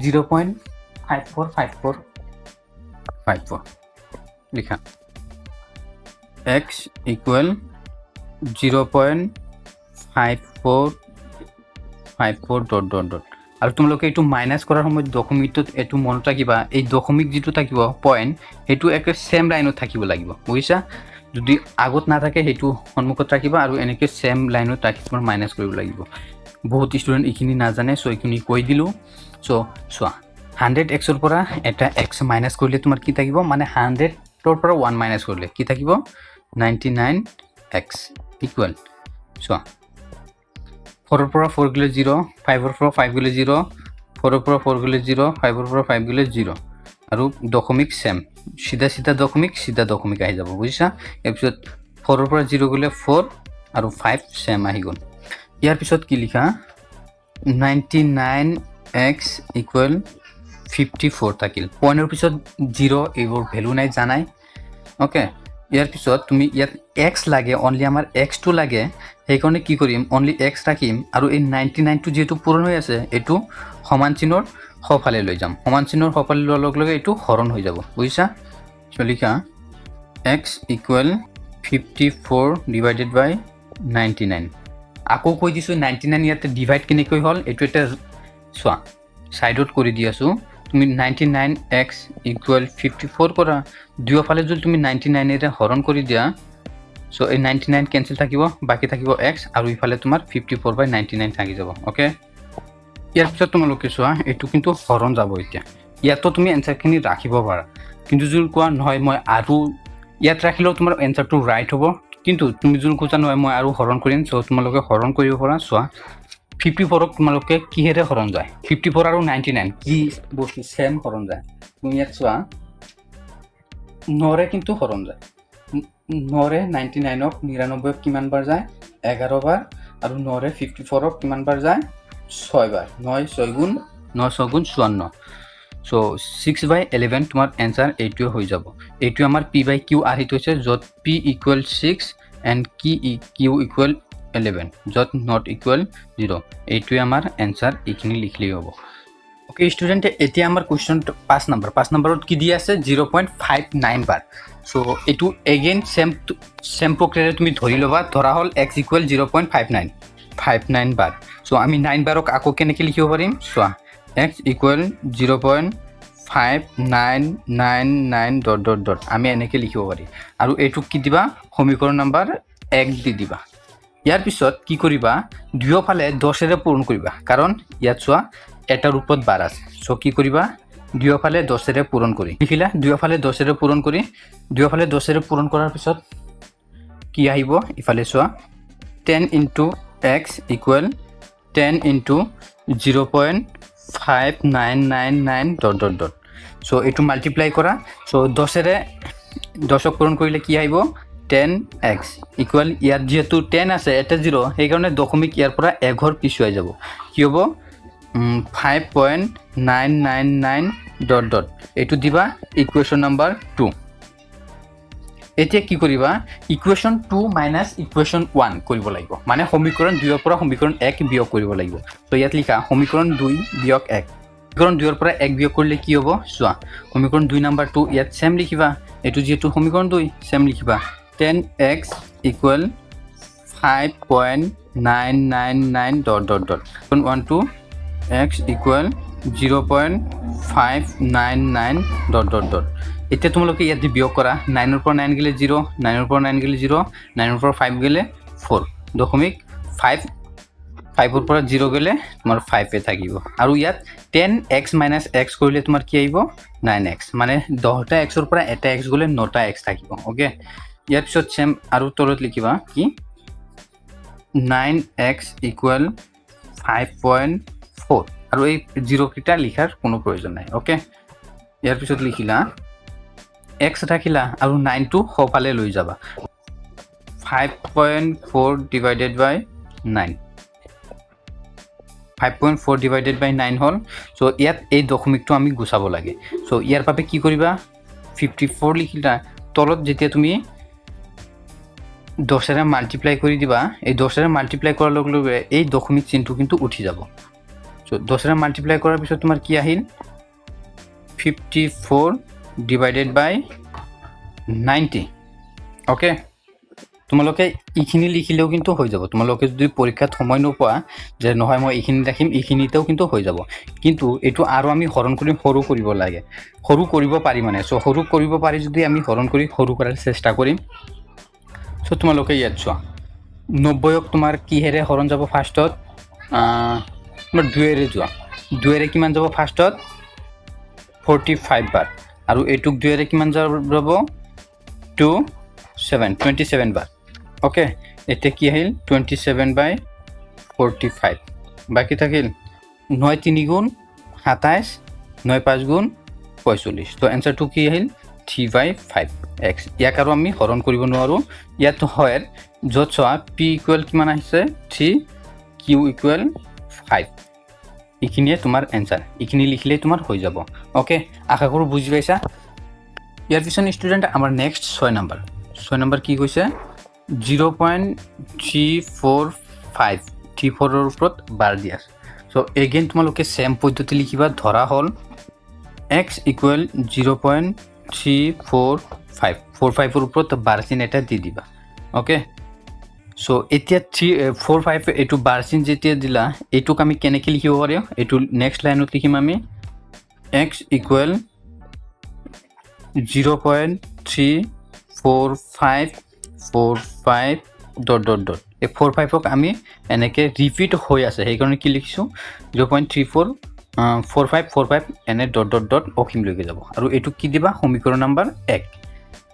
0.545454। লিখা, x equal 0.5454 dot dot dot. আৰু তোমালোকে এইটো মাইনাছ কৰাৰ সময়ত দশমিকটোত এইটো মনত ৰাখিবা, এই দশমিক যিটো থাকিব, পইণ্ট, সেইটো একে ছেম লাইনত থাকিব লাগিব, বুজিছা? যদি আগত নাথাকে, সেইটো সন্মুখত ৰাখিবা আৰু এনেকৈ ছেম লাইনত ৰাখি তোমাৰ মাইনাছ কৰিব লাগিব। বহুত ষ্টুডেণ্ট এইখিনি নাজানে, চ' এইখিনি কৈ দিলোঁ। চ' চোৱা, 100 এক্সৰ পৰা এটা এক্স মাইনাছ কৰিলে তোমাৰ কি থাকিব? মানে 100ৰ পৰা ওৱান মাইনাছ কৰিলে কি থাকিব? 99 এক্স ইকুৱেল, চোৱা, ফ'ৰৰ পৰা ফ'ৰ গ'লে জিৰ', ফাইভৰ পৰা ফাইভ গ'লে জিৰ', ফ'ৰৰ পৰা ফ'ৰ গ'লে জিৰ', ফাইভৰ পৰা ফাইভ গ'লে জিৰ' আৰু দশমিক ছেম, চিধা চিধা দশমিক, চিধা দশমিক আহি যাব, বুজিছা? ইয়াৰ পিছত ফ'ৰৰ পৰা জিৰ' গ'লে ফ'ৰ আৰু ফাইভ ছেম আহি গ'ল। ইয়াৰ পিছত কি লিখা? 99 এক্স ইকুৱেল 54 থাকিল। পইণ্টৰ পিছত জিৰ', এইবোৰ ভেলু নাই, জানাই। অ'কে, ইয়াৰ পিছত তুমি ইয়াত এক্স লাগে, অনলি আমাৰ এক্সটো লাগে। সেইকাৰণে কি কৰিম? অনলি এক্স ৰাখিম আৰু এই 99টো যিহেতু পূৰণ হৈ আছে, এইটো সমান চিনৰ সোঁফালে লৈ যাম। সমান চিনৰ সোঁফালে লোৱাৰ লগে লগে এইটো হৰণ হৈ যাব, বুজিছা? চ' লিখা x equal 54 divided by 99। আকৌ কৈ দিছোঁ, 99 ইয়াতে ডিভাইড কেনেকৈ হ'ল, এইটো এটা চোৱা, ছাইডত কৰি দি আছোঁ। তুমি 99 এক্স ইকুৱেল 54 কৰা। দুয়োফালে যদি তুমি 99-এৰে হৰণ কৰি দিয়া, চ' এই 99 কেঞ্চেল থাকিব, বাকী থাকিব এক্স আৰু ইফালে তোমাৰ 54 বাই 99 থাকি যাব। অ'কে, ইয়াৰ পিছত তোমালোকে চোৱা, এইটো কিন্তু হৰণ যাব। এতিয়া ইয়াতো তুমি এনচাৰখিনি ৰাখিব পাৰা, কিন্তু যদি কোৱা নহয় মই আৰু ইয়াত ৰাখিলেও তোমাৰ এনচাৰটো ৰাইট হ'ব। কিন্তু তুমি যদি কৈছা নহয় মই আৰু হৰণ কৰিম, চ' তোমালোকে হৰণ কৰিব পাৰা। চোৱা, 54ক তোমালোকে কিহেৰে হৰণ যায়? 54 আৰু 99 কি বস্তু ছেম হৰণ যায়? তুমি ইয়াত চোৱা, নৰে কিন্তু হৰণ যায়। নৰে 99ক, 99ক কিমান বাৰ যায়? 11 বাৰ। আৰু নৰে 54ক কিমান বাৰ যায়? ছয় বাৰ। নয় ছয় গুণ, ন ছয় গুণ 54। চ' 6 বাই 11 তোমাৰ এনচাৰ এইটোৱে হৈ যাব। এইটো আমাৰ পি বাই কিউ আৰ্হিত হৈছে, য'ত p equal 6 and Q equal 11, য'ত not equal zero'. এইটোৱে আমাৰ এনচাৰ, এইখিনি লিখিলেই হ'ব। অ'কে ষ্টুডেণ্ট, এতিয়া আমাৰ কুৱেশ্যন 5 নম্বৰ। 5 নম্বৰত কি দি আছে? 0.59 বাৰ। চ' এইটো এগেইন ছেম ছেম প্ৰক্ৰিয়াৰে তুমি ধৰি ল'বা। ধৰা হ'ল x equal 0.5959 বাৰ। চ' আমি নাইন বাৰক আকৌ কেনেকৈ লিখিব পাৰিম? চোৱা, x equal 0.5999 dot dot dot, আমি এনেকৈ লিখিব পাৰিম। আৰু এইটোক কি দিবা? সমীকৰণ নাম্বাৰ 1 দি দিবা। ইয়াৰ পিছত কি কৰিবা? দুয়োফালে 10-এৰে পূৰণ কৰিবা, কাৰণ ইয়াত চোৱা, এটাৰ ওপৰত বাৰ আছে। চ' কি কৰিবা? দুয়োফালে 10-এৰে পূৰণ কৰি লিখিলা। দুয়োফালে 10-এৰে পূৰণ কৰি, দুয়োফালে 10-এৰে পূৰণ কৰাৰ পিছত কি আহিব? ইফালে চোৱা, 10 into x equal 10 into 0.5999 dot dot dot। So এইটো মাল্টিপ্লাই কৰা। চ' 10-এৰে 10ক পূৰণ কৰিলে কি আহিব? 10 এক্স ইকুৱেল, ইয়াত যিহেতু 10 আছে, এটা জিৰ', সেইকাৰণে দশমিক ইয়াৰ পৰা এঘৰ পিছুৱাই যাব। কি হ'ব? 5.999 dot dot। এইটো দিবা ইকুৱেশ্যন নাম্বাৰ 2। এতিয়া কি কৰিবা? Equation 2 minus equation 1 কৰিব লাগিব, মানে সমীকৰণ 2ৰ পৰা সমীকৰণ 1 বিয়োগ কৰিব লাগিব। ত' ইয়াত লিখা সমীকৰণ 2 বিয়োগ 1। সমীকৰণ 2ৰ পৰা 1 বিয়োগ কৰিলে কি হ'ব? চোৱা, সমীকৰণ 2 নাম্বাৰটো ইয়াত ছেম লিখিবা। এইটো যিহেতু সমীকৰণ 2, ছেম লিখিবা, 10 x equal 5.999 dot dot dot one two x equal 0.599 dot dot dot। এতিয়া তোমালোকে ইয়াত দি বিয়োগ কৰা। নাইনৰ পৰা নাইন গ'লে জিৰ', নাইনৰ পৰা নাইন গ'লে জিৰ', নাইনৰ পৰা ফাইভ গ'লে ফ'ৰ, দশমিক ফাইভ, ফাইভৰ পৰা জিৰ' গ'লে তোমাৰ ফাইভে থাকিব। আৰু ইয়াত 10 এক্স মাইনাছ এক্স কৰিলে তোমাৰ কি আহিব? নাইন এক্স, মানে 10টা এক্সৰ পৰা এটা এক্স গ'লে নটা এক্স থাকিব। অ'কে, ইয়াৰ পিছত ছেম আৰু তলত লিখিবা কি? Nine x equal 5.4 আৰু এই জিৰ'কেইটা লিখাৰ কোনো প্ৰয়োজন নাই। অ'কে, ইয়াৰ পিছত লিখিলা এক্স ৰাখিলা আৰু নাইনটো সোঁফালে লৈ যাবা। 5.4 divided by 9, 5.4 divided by 9 হ'ল। চ' ইয়াত এই দশমিকটো আমি গুচাব লাগে। চ' ইয়াৰ বাবে কি কৰিবা? 54 লিখিলা, তলত যেতিয়া তুমি 10-এৰে মাল্টিপ্লাই কৰি দিবা, এই 10-এৰে মাল্টিপ্লাই কৰাৰ লগে লগে এই দশমিক চিনটো কিন্তু উঠি যাব। চ' 10-এৰে মাল্টিপ্লাই কৰাৰ পিছত তোমাৰ কি আহিল? 54 divided by 90। Okay, তোমালোকে এইখিনি লিখিলেও কিন্তু হৈ যাব। তোমালোকে যদি পৰীক্ষাত সময় নোপোৱা যে নহয় মই এইখিনি ৰাখিম, এইখিনিতেও কিন্তু হৈ যাব। কিন্তু এইটো আৰু আমি হৰণ কৰি সৰু কৰিব লাগে, সৰু কৰিব পাৰি মানে। চ' সৰু কৰিব পাৰি যদি আমি হৰণ কৰি সৰু কৰাৰ চেষ্টা কৰিম। চ' তোমালোকে ইয়াত চোৱা, 90ক তোমাৰ কিহেৰে হৰণ যাব? ফাৰ্ষ্টত তোমাৰ দুয়েৰে যোৱা। দুয়েৰে কিমান যাব ফাৰ্ষ্টত? 45 বাৰ। আৰু এইটোক দুয়েৰে কিমান যাব? 2 7, 27 বাৰ। অ'কে, এতিয়া কি আহিল? 27 বাই 45। বাকী থাকিল নয় তিনি গুণ 27, নয় পাঁচ গুণ 45। তো এনচাৰটো কি আহিল? 3 বাই 5 এক্স। ইয়াক আৰু আমি হৰণ কৰিব নোৱাৰোঁ। ইয়াত হয় য'ত চোৱা, পি ইকুৱেল কিমান আহিছে? 3, কিউ ইকুৱেল 5। এইখিনিয়ে তোমাৰ এনচাৰ। এইখিনি লিখিলেই তোমাৰ হৈ যাব। অ'কে, আশা কৰোঁ বুজি পাইছা। ইয়াৰ পিছত ষ্টুডেণ্ট, আমাৰ নেক্সট ছয় নম্বৰ। ছয় নম্বৰ কি কৈছে? 0.345, থ্ৰী ফ'ৰৰ ওপৰত বাৰ দিয়া আছে। চ' এগেইন তোমালোকে ছেম পদ্ধতি লিখিবা। ধৰা হ'ল x equal 0.345, four ফাইভৰ ওপৰত বাৰ চিন এটা দি দিবা। অ'কে, চ' এতিয়া 3 4 5 এইটো বাৰ চিন যেতিয়া দিলা, এইটোক আমি কেনেকৈ লিখিব পাৰিম? এইটো নেক্সট লাইনত লিখিম আমি x equal 0.34545 dot dot dot. এই ফ'ৰ ফাইভক আমি এনেকৈ ৰিপিট হৈ আছে, সেইকাৰণে কি লিখিছোঁ? 0.344545 এনে ডট ডট ডট অসীমলৈকে যাব। আৰু এইটোক কি দিবা? সমীকৰণ নাম্বাৰ 1।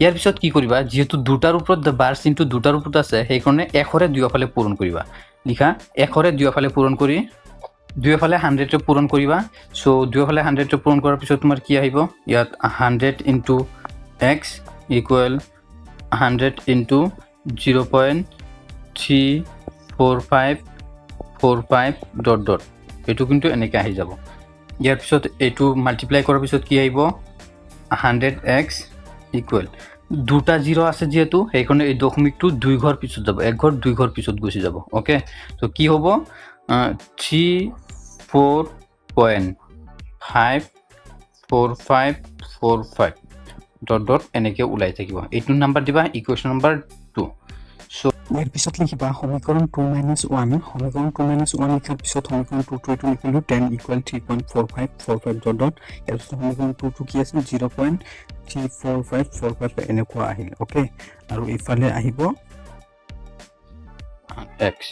ইয়াৰ পিছত কি কৰিবা? যিহেতু দুটাৰ ওপৰত বাৰ চিনটো দুটাৰ ওপৰত আছে, সেইকাৰণে এশৰে দুয়োফালে পূৰণ কৰিবা। লিখা, এশৰে দুয়োফালে পূৰণ কৰি দুয়োফালে 100-ৰে পূৰণ কৰিবা। চ' দুয়োফালে 100-ৰে পূৰণ কৰাৰ পিছত তোমাৰ কি আহিব? ইয়াত 100 into x equal 100 into 0.34545 dot dot, এইটো কিন্তু এনেকৈ আহি যাব। ইয়াৰ পিছত এইটো মাল্টিপ্লাই কৰাৰ পিছত কি আহিব? 100 এক্স ইকুৱেল, দুটা জিৰ' আছে যিহেতু, সেইকাৰণে এই দশমিকটো দুই ঘৰ পিছত যাব, এক ঘৰ দুই ঘৰ পিছত গুচি যাব। অ'কে, ত' কি হ'ব? 34.54545 dot dot এনেকৈ ওলাই থাকিব। এইটো নাম্বাৰ দিবা ইকুৱেশ্যন নাম্বাৰ 2। চ' ইয়াৰ পিছত লিখিবা সমীকৰণ 2 মাইনাছ 1। সমীকৰণ 2 মাইনাছ 1 লিখাৰ পিছত সমীকৰণ 2-টো এইটো লিখিলোঁ, 10 equal 3.4545 dot dot. ইয়াৰ পিছত সমীকৰণ 2-টো কি আছিল? 0.34545 এনেকুৱা আহিল। অ'কে, আৰু ইফালে আহিব এক্স।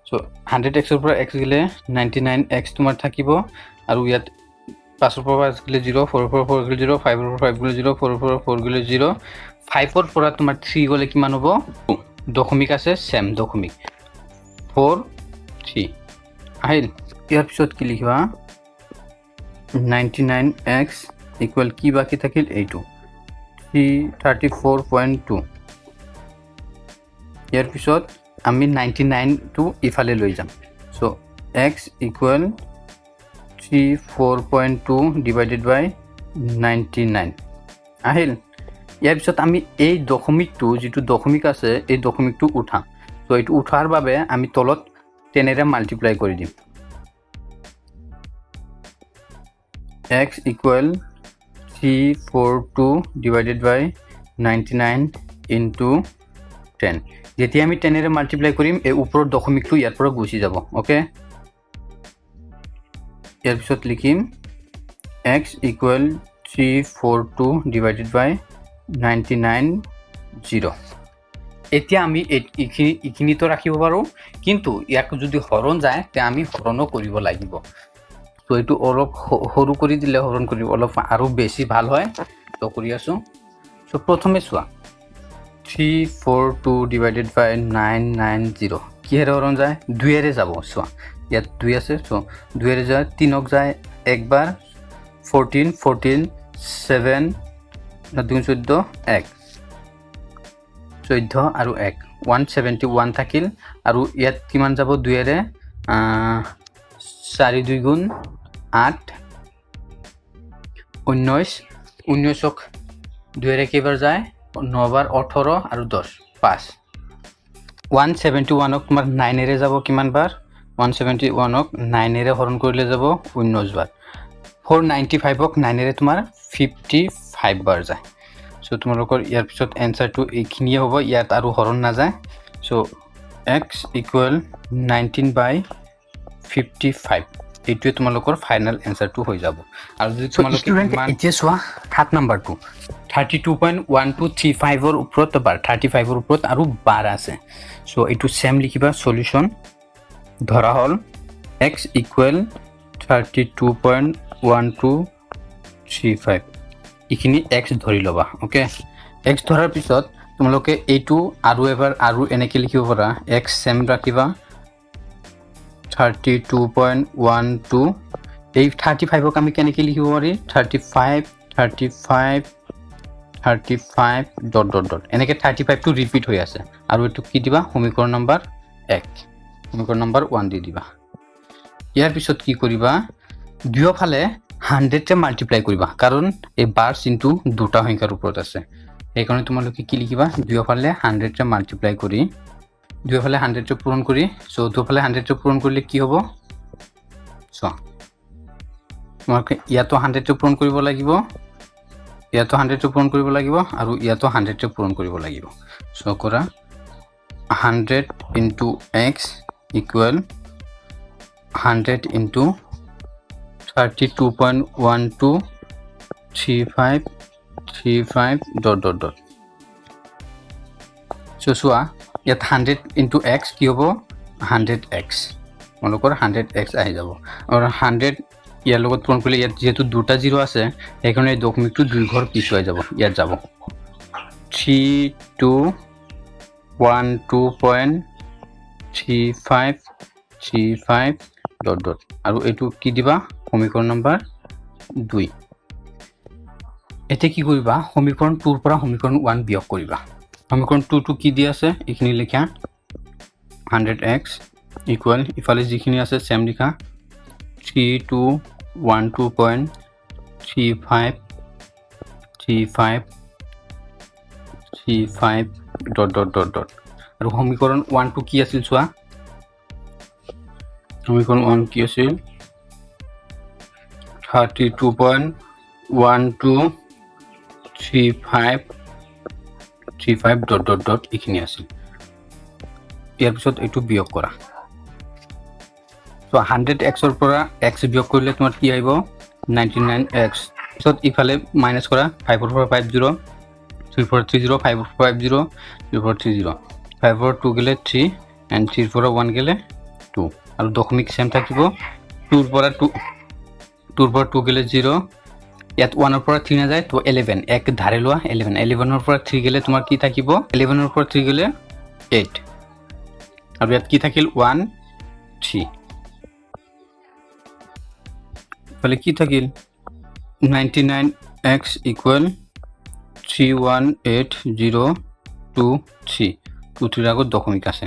চ' 100 এক্সৰ পৰা এক্স গ'লে 99 এক্স তোমাৰ থাকিব। আৰু ইয়াত পাঁচৰ পৰা পাঁচ গ'লে জিৰ', ফ'ৰৰ পৰা ফ'ৰ গ'লে জিৰ', ফাইভৰ পৰা ফাইভ গ'লে জিৰ', ফ'ৰৰ পৰা ফ'ৰ গ'লে জিৰ'। ফাইভৰ পৰা তোমাৰ থ্ৰী গ'লে কিমান হ'ব? দশমিক আছে, ছেম দশমিক 4 3 আহিল। ইয়াৰ পিছত কি লিখিবা? 99 এক্স ইকুৱেল কি বাকী থাকিল? এইটো 3 34.2। ইয়াৰ পিছত আমি 99-টো ইফালে লৈ যাম। So x equal 34.2 divided by 99 আহিল। ইয়াৰ পিছত আমি এই দশমিকটো, যিটো দশমিক আছে, এই দশমিকটো উঠাম। চ' এইটো উঠোৱাৰ বাবে আমি তলত 10-এৰে মাল্টিপ্লাই কৰি দিম। X equal 342 divided by 99 into 10। যেতিয়া আমি 10-এৰে মাল্টিপ্লাই কৰিম, এই ওপৰৰ দশমিকটো ইয়াৰ পৰা গুচি যাব। অ'কে, ইয়াৰ পিছত লিখিম x equal 342 divided by 99 0। এতিয়া আমি এইখিনিতো ৰাখিব পাৰোঁ, কিন্তু ইয়াক যদি হৰণ যায় তেতিয়া আমি হৰণো কৰিব লাগিব। ত' এইটো অলপ সৰু কৰি দিলে হৰণ কৰিব অলপ আৰু বেছি ভাল হয়। ত' কৰি আছোঁ। চ' প্ৰথমে চোৱা, 342 divided by 990 কিহেৰে হৰণ যায়? দুয়েৰে যাব। চোৱা, ইয়াত দুই আছে। চ' দুয়েৰে যায়, তিনক যায় একবাৰ, 14, 14 7, দুই 14, এক 14 আৰু এক, 171 থাকিল। আৰু ইয়াত কিমান যাব দুয়েৰে? চাৰি দুই গুণ আঠ, 19। 19-ক দুয়েৰে কেইবাৰ যায়? নবাৰ, 18 আৰু 10, পাঁচ। 171-ক তোমাৰ 9-এৰে যাব কিমান বাৰ? 171-ক 9-এৰে হৰণ কৰিলে যাব 19 বাৰ। 495-ক 9-এৰে তোমাৰ 55 বাৰ যায়। চ' তোমালোকৰ ইয়াৰ পিছত এনচাৰটো এইখিনিয়ে হ'ব, ইয়াত আৰু হৰণ নাযায়। So x equal 19 by 55, এইটোৱে তোমালোকৰ ফাইনেল এনচাৰটো হৈ যাব। আৰু যদি তোমালোকে student, এতিয়া চোৱা সাত নাম্বাৰটো 32.1235ৰ ওপৰত বাৰ, 35ৰ ওপৰত আৰু বাৰ আছে। চ' এইটো ছেম লিখিবা। চলিউশ্যন ধৰা হ'ল x equal 32.1235, এইখিনি এক্স ধৰি ল'বা। অ'কে, এক্স ধৰাৰ পিছত তোমালোকে এইটো আৰু এবাৰ আৰু এনেকৈ লিখিব পাৰা। এক্স ছেম ৰাখিবা, 32.12, এই 35ক আমি কেনেকৈ লিখিব পাৰি? 35, 35, 35 dot dot dot, এনেকৈ 35টো ৰিপিট হৈ আছে। আৰু এইটো কি দিবা? সমীকৰণ নম্বৰ এক, সমীকৰণ নম্বৰ ওৱান দি দিবা। ইয়াৰ পিছত কি কৰিবা? দুয়োফালে 100ৰে মাল্টিপ্লাই কৰিবা, কাৰণ এই বাৰ চিনটো দুটা সংখ্যাৰ ওপৰত আছে। সেইকাৰণে তোমালোকে কি লিখিবা? দুয়োফালে 100ৰে মাল্টিপ্লাই কৰি, দুয়োফালে 100ৰে পূৰণ কৰি। চ' দুয়োফালে 100ৰে পূৰণ কৰিলে কি হ'ব চোৱা। তোমালোকে ইয়াতো 100ৰে পূৰণ কৰিব লাগিব, ইয়াতো 100ৰে পূৰণ কৰিব লাগিব আৰু ইয়াতো 100ৰে পূৰণ কৰিব লাগিব। চ' কৰা, 100 into x equal 100 into 32.123535 dot dot dot. So চোৱা, ইয়াত 100 ইনটু এক্স কি হ'ব? 100 এক্স, তোমালোকৰ 100 এক্স আহি যাব। আৰু 100 ইয়াৰ লগত পূৰণ কৰিলে ইয়াত যিহেতু দুটা জিৰ' আছে, সেইকাৰণে এই দশমিকটো দুই ঘৰ পিছুৱাই যাব, ইয়াত যাব 3212.3535 dot dot. আৰু এইটো কি দিবা? সমীকৰণ নম্বৰ দুই। এতিয়া কি কৰিবা? সমীকৰণ টুৰ পৰা সমীকৰণ ওৱান বিয়োগ কৰিবা। সমীকৰণ টুটো কি দি আছে? এইখিনি লিখা, 100 এক্স ইকুৱেল, ইফালে যিখিনি আছে ছেম লিখা, 3212.353535 dot dot dot dot. আৰু সমীকৰণ ওৱানটো কি আছিল চোৱা। সমীকৰণ ওৱান কি আছিল? 32.123535 dot dot dot, এইখিনি আছিল। ইয়াৰ পিছত এইটো বিয়োগ কৰা। চ' 100 এক্সৰ পৰা এক্স বিয়োগ কৰিলে তোমাৰ কি আহিব? 99 এক্স। পিছত ইফালে মাইনাছ কৰা, ফাইভৰ পৰা ফাইভ জিৰ', থ্ৰীৰ পৰা থ্ৰী জিৰ', ফাইভৰ পৰা ফাইভ জিৰ', থ্ৰীৰ পৰা থ্ৰী জিৰ', ফাইভৰ টু গ'লে থ্ৰী এণ্ড থ্ৰীৰ পৰা ওৱান গ'লে টু আৰু দশমিক ছেম থাকিব। টুৰ পৰা টু গ'লে জিৰ'। ইয়াত ওৱানৰ পৰা থ্ৰী নাযায়, তো 11, এক ধাৰে লোৱা 11। 11ৰ পৰা থ্ৰী গ'লে তোমাৰ কি থাকিব? 11ৰ পৰা থ্ৰী গ'লে এইট। আৰু ইয়াত কি থাকিল? One three. ইফালে কি থাকিল? 99 x equal 318023, two থ্ৰীৰ আগত দশমিক আছে।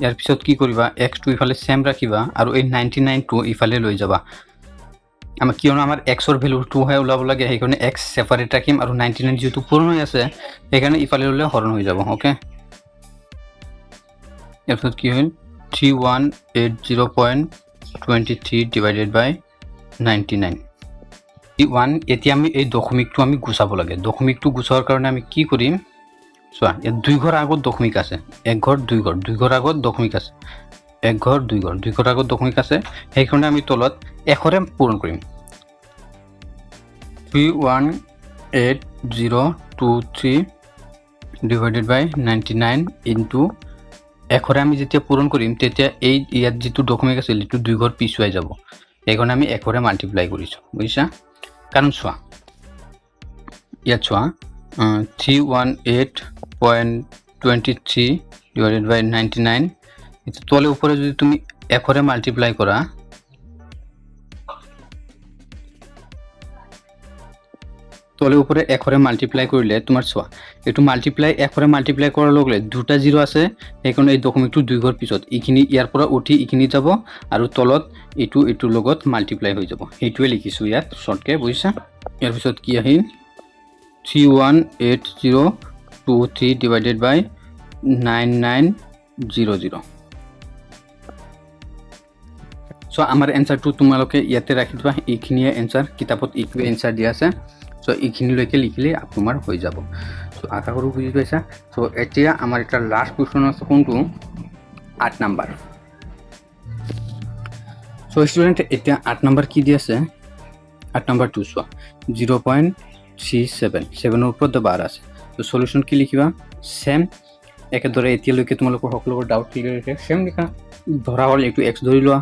ইয়াৰ পিছত কি কৰিবা? এক্সটো ইফালে ছেম ৰাখিবা আৰু এই 99টো ইফালে লৈ যাবা। আমাৰ কিয়নো আমাৰ এক্সৰ ভেলু টুহে ওলাব লাগে, সেইকাৰণে এক্স ছেপাৰেট ৰাখিম আৰু 99 যিহেতু পূৰণ হৈ আছে, সেইকাৰণে ইফালে ল'লে হৰণ হৈ যাব। অ'কে, ইয়াৰ পিছত কি হ'ল? 3180.23 divided by 99 one. এতিয়া আমি এই দশমিকটো আমি গুচাব লাগে। দশমিকটো গুচোৱাৰ কাৰণে আমি কি কৰিম চোৱা। ইয়াত দুই ঘৰ আগত দশমিক আছে, এক ঘৰ, দুই ঘৰ, দুই ঘৰ আগত দশমিক আছে, এক ঘৰ, দুই ঘৰ, দুই ঘৰ আগত দশমিক আছে। সেইকাৰণে আমি তলত এশৰে পূৰণ কৰিম। 318023 divided by 99 into এশৰে আমি যেতিয়া পূৰণ কৰিম, তেতিয়া এই ইয়াত যিটো দশমিক আছিল, এইটো দুই ঘৰ পিছুৱাই যাব। সেইকাৰণে আমি এশৰে মাল্টিপ্লাই কৰিছোঁ, বুজিছা? কাৰণ চোৱা, ইয়াত চোৱা, 318.23 divided by 99, এইটো তলে ওপৰে যদি তুমি এশৰে মাল্টিপ্লাই কৰা, তলে ওপৰে এশৰে মাল্টিপ্লাই কৰিলে তোমাৰ চোৱা, এইটো মাল্টিপ্লাই এশৰে মাল্টিপ্লাই কৰাৰ লগে লগে দুটা জিৰ' আছে, সেইকাৰণে এই দশমিকটো দুই ঘৰ পিছত এইখিনি ইয়াৰ পৰা উঠি এইখিনি যাব আৰু তলত এইটো এইটোৰ লগত মাল্টিপ্লাই হৈ যাব। সেইটোৱে লিখিছোঁ ইয়াত শ্বৰ্টকৈ, বুজিছা? ইয়াৰ পিছত কি আহিল? 318023 divided by 9900। So আমাৰ এনচাৰটো তোমালোকে ইয়াতে ৰাখি দিবা। এইখিনিয়ে এনচাৰ, কিতাপত এইটোৱে এনচাৰ দিয়া আছে। চ' এইখিনিলৈকে লিখিলে তোমাৰ হৈ যাব। চ' আশা কৰোঁ বুজি পাইছা। চ' এতিয়া আমাৰ এটা লাষ্ট কুৱেশ্যন আছে, কোনটো? 8 নাম্বাৰ। চ' ষ্টুডেণ্ট, এতিয়া 8 নাম্বাৰ কি দি আছে? 8 নাম্বাৰটো চোৱা, জিৰ' পইণ্ট থ্ৰী ছেভেন, ছেভেনৰ ওপৰত বাৰ আছে। ত' চলিউশ্যন কি লিখিবা? ছেম একেদৰে এতিয়ালৈকে তোমালোকৰ সকলোবোৰ ডাউট ক্লিয়াৰ হৈছে। ছেম লিখা, ধৰা হ'ল এইটো এক্স ধৰি লোৱা,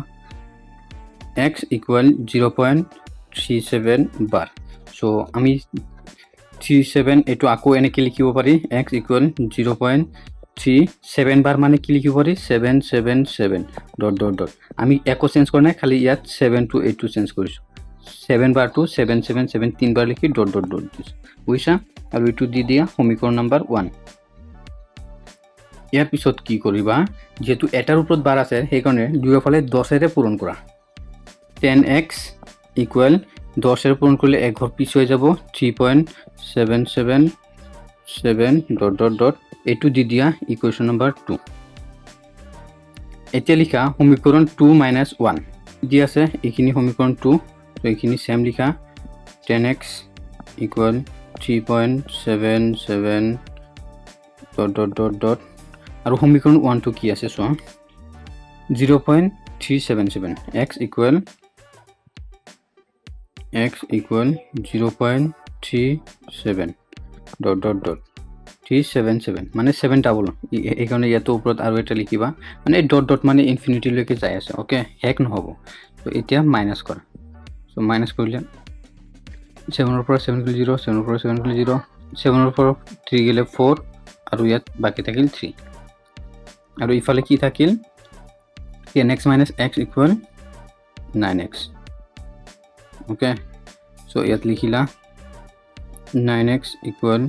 x equal 0.37 bar। So আমি থ্ৰী ছেভেন এইটো আকৌ এনেকৈ লিখিব পাৰি, x equal 0.37 bar মানে কি লিখিব পাৰি? Seven seven seven dot dot dot। আমি একো চেঞ্জ কৰা নাই, খালি ইয়াত ছেভেন টু এইটো চেঞ্জ কৰিছোঁ। ছেভেন বাৰটো ছেভেন ছেভেন ছেভেন তিনিবাৰ লিখি ডট ডট ডট দিছোঁ, বুজিছা? আৰু এইটো দি দিয়া সমীকৰণ নাম্বাৰ ওৱান। ইয়াৰ পিছত কি কৰিবা? যিহেতু এটাৰ ওপৰত বাৰ আছে, সেইকাৰণে দুয়োফালে 10ৰে পূৰণ কৰা। টেন এক্স ইকুৱেল 10ৰে পূৰণ কৰিলে এক ঘৰ পিছুৱাই যাব, 3.777 dot dot dot। এইটো দি দিয়া ইকুৱেশ্যন নম্বৰ টু। এতিয়া লিখা সমীকৰণ টু মাইনাছ ওৱান দি আছে, এইখিনি সমীকৰণ টু। এইখিনি ছেম লিখা, 10 x equal 3.77 dot dot dot dot। আৰু সমীকৰণ ওৱানটো কি আছে চোৱা, 0.377, x equal 0.37 dot dot dot 377, মানে ছেভেন ডাবল। সেইকাৰণে ইয়াতো ওপৰত আৰু এটা লিখিবা, মানে এই ডট ডট মানে ইনফিনিটিলৈকে যাই আছে, অ'কে? শেষ নহ'ব। ত' এতিয়া মাইনাছ কৰা। চ' মাইনাছ কৰিলে ছেভেনৰ পৰা ছেভেন গ'লে জিৰ', ছেভেনৰ পৰা ছেভেন গ'লে জিৰ', ছেভেনৰ পৰা থ্ৰী গ'লে ফ'ৰ আৰু ইয়াত বাকী থাকিল থ্ৰী। আৰু ইফালে কি থাকিল? 10 x minus x equal 9 x, okay? So ইয়াত লিখিলা 9 x equal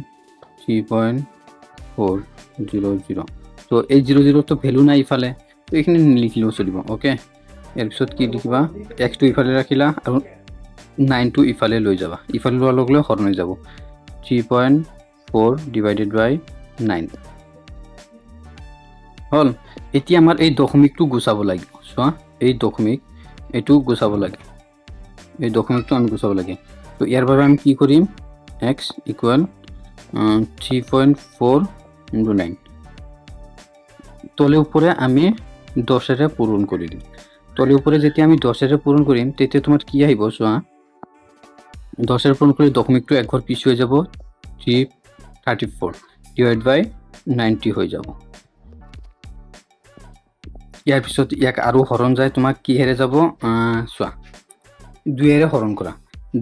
3.400। ত' এই জিৰ' জিৰ'টো ভেলু নাই ইফালে, ত' এইখিনি নিলিখিলেও চলিব, অ'কে? ইয়াৰ পিছত কি লিখিবা? এক্সটো ইফালে ৰাখিলা আৰু নাইনটো ইফালে লৈ যাবা। ইফালে লোৱাৰ লগে লগে হৰণ হৈ যাব, 3.4 divided by 9 হ'ল। এতিয়া আমাৰ এই দশমিকটো গুচাব লাগিব। চোৱা, এই দশমিক এইটো গুচাব লাগে, এই দশমিকটো আমি গুচাব লাগে। ত' ইয়াৰ বাবে আমি কি কৰিম? X equal 3.4 into 9, তলে ওপৰে আমি 10ৰে পূৰণ কৰি দিম। তলে ওপৰে যেতিয়া আমি 10ৰে পূৰণ কৰিম, তেতিয়া তোমাৰ কি আহিব চোৱা। 10ৰে পূৰণ কৰি দশমিকটো এঘৰ পিছুৱাই যাব, 334 divide by 90 হৈ যাব। ইয়াৰ পিছত ইয়াক আৰু হৰণ যায় তোমাক কিহেৰে যাব চোৱা। দুয়েৰে হৰণ কৰা।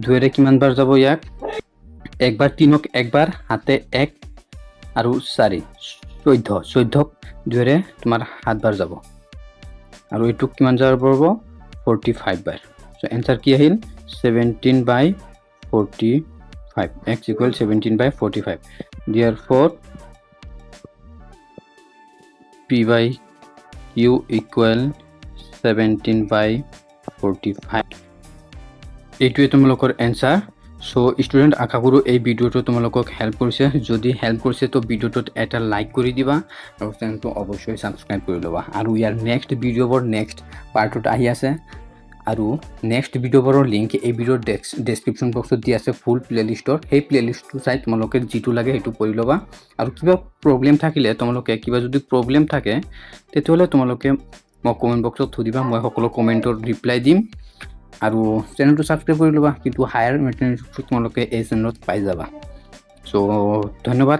দুয়েৰে কিমান বাৰ যাব ইয়াক? একবাৰ তিনক একবাৰ, হাতে এক আৰু চাৰি, 14। 14ক দুয়েৰে তোমাৰ সাতবাৰ যাব। আৰু এইটোক কিমান যাব পাৰিব? 45 বাৰ। চ' এনচাৰ কি আহিল? 17 by 45, x equal 17 by 45। Therefore p by q equal 17 by 45। এইটোৱে তোমালোকৰ এনচাৰ। চ' ষ্টুডেণ্ট, আশা কৰোঁ এই ভিডিঅ'টো তোমালোকক হেল্প কৰিছে। যদি হেল্প কৰিছে, তো ভিডিঅ'টোত এটা লাইক কৰি দিবা আৰু চেনেলটো অৱশ্যেই ছাবস্ক্ৰাইব কৰি ল'বা। আৰু ইয়াৰ নেক্সট ভিডিঅ'বোৰ নেক্সট পাৰ্টত আহি আছে আৰু নেক্সট ভিডিঅ'বোৰৰ লিংক এই ভিডিঅ'ৰ ডেছক্ৰিপশ্যন বক্সত দি আছে ফুল প্লে'লিষ্টৰ। সেই প্লে'লিষ্টটো চাই তোমালোকে যিটো লাগে সেইটো কৰি ল'বা। আৰু কিবা প্ৰব্লেম থাকিলে তোমালোকে, কিবা যদি প্ৰব্লেম থাকে, তেতিয়াহ'লে তোমালোকে মোক কমেণ্ট বক্সত সুধিবা, মই সকলো কমেণ্টৰ ৰিপ্লাই দিম। আৰু চেনেলটো ছাবস্ক্ৰাইব কৰি ল'বা, কিন্তু হায়াৰ মেথমেটিক্সটো তোমালোকে এই চেনেলত পাই যাবা। চ' ধন্যবাদ।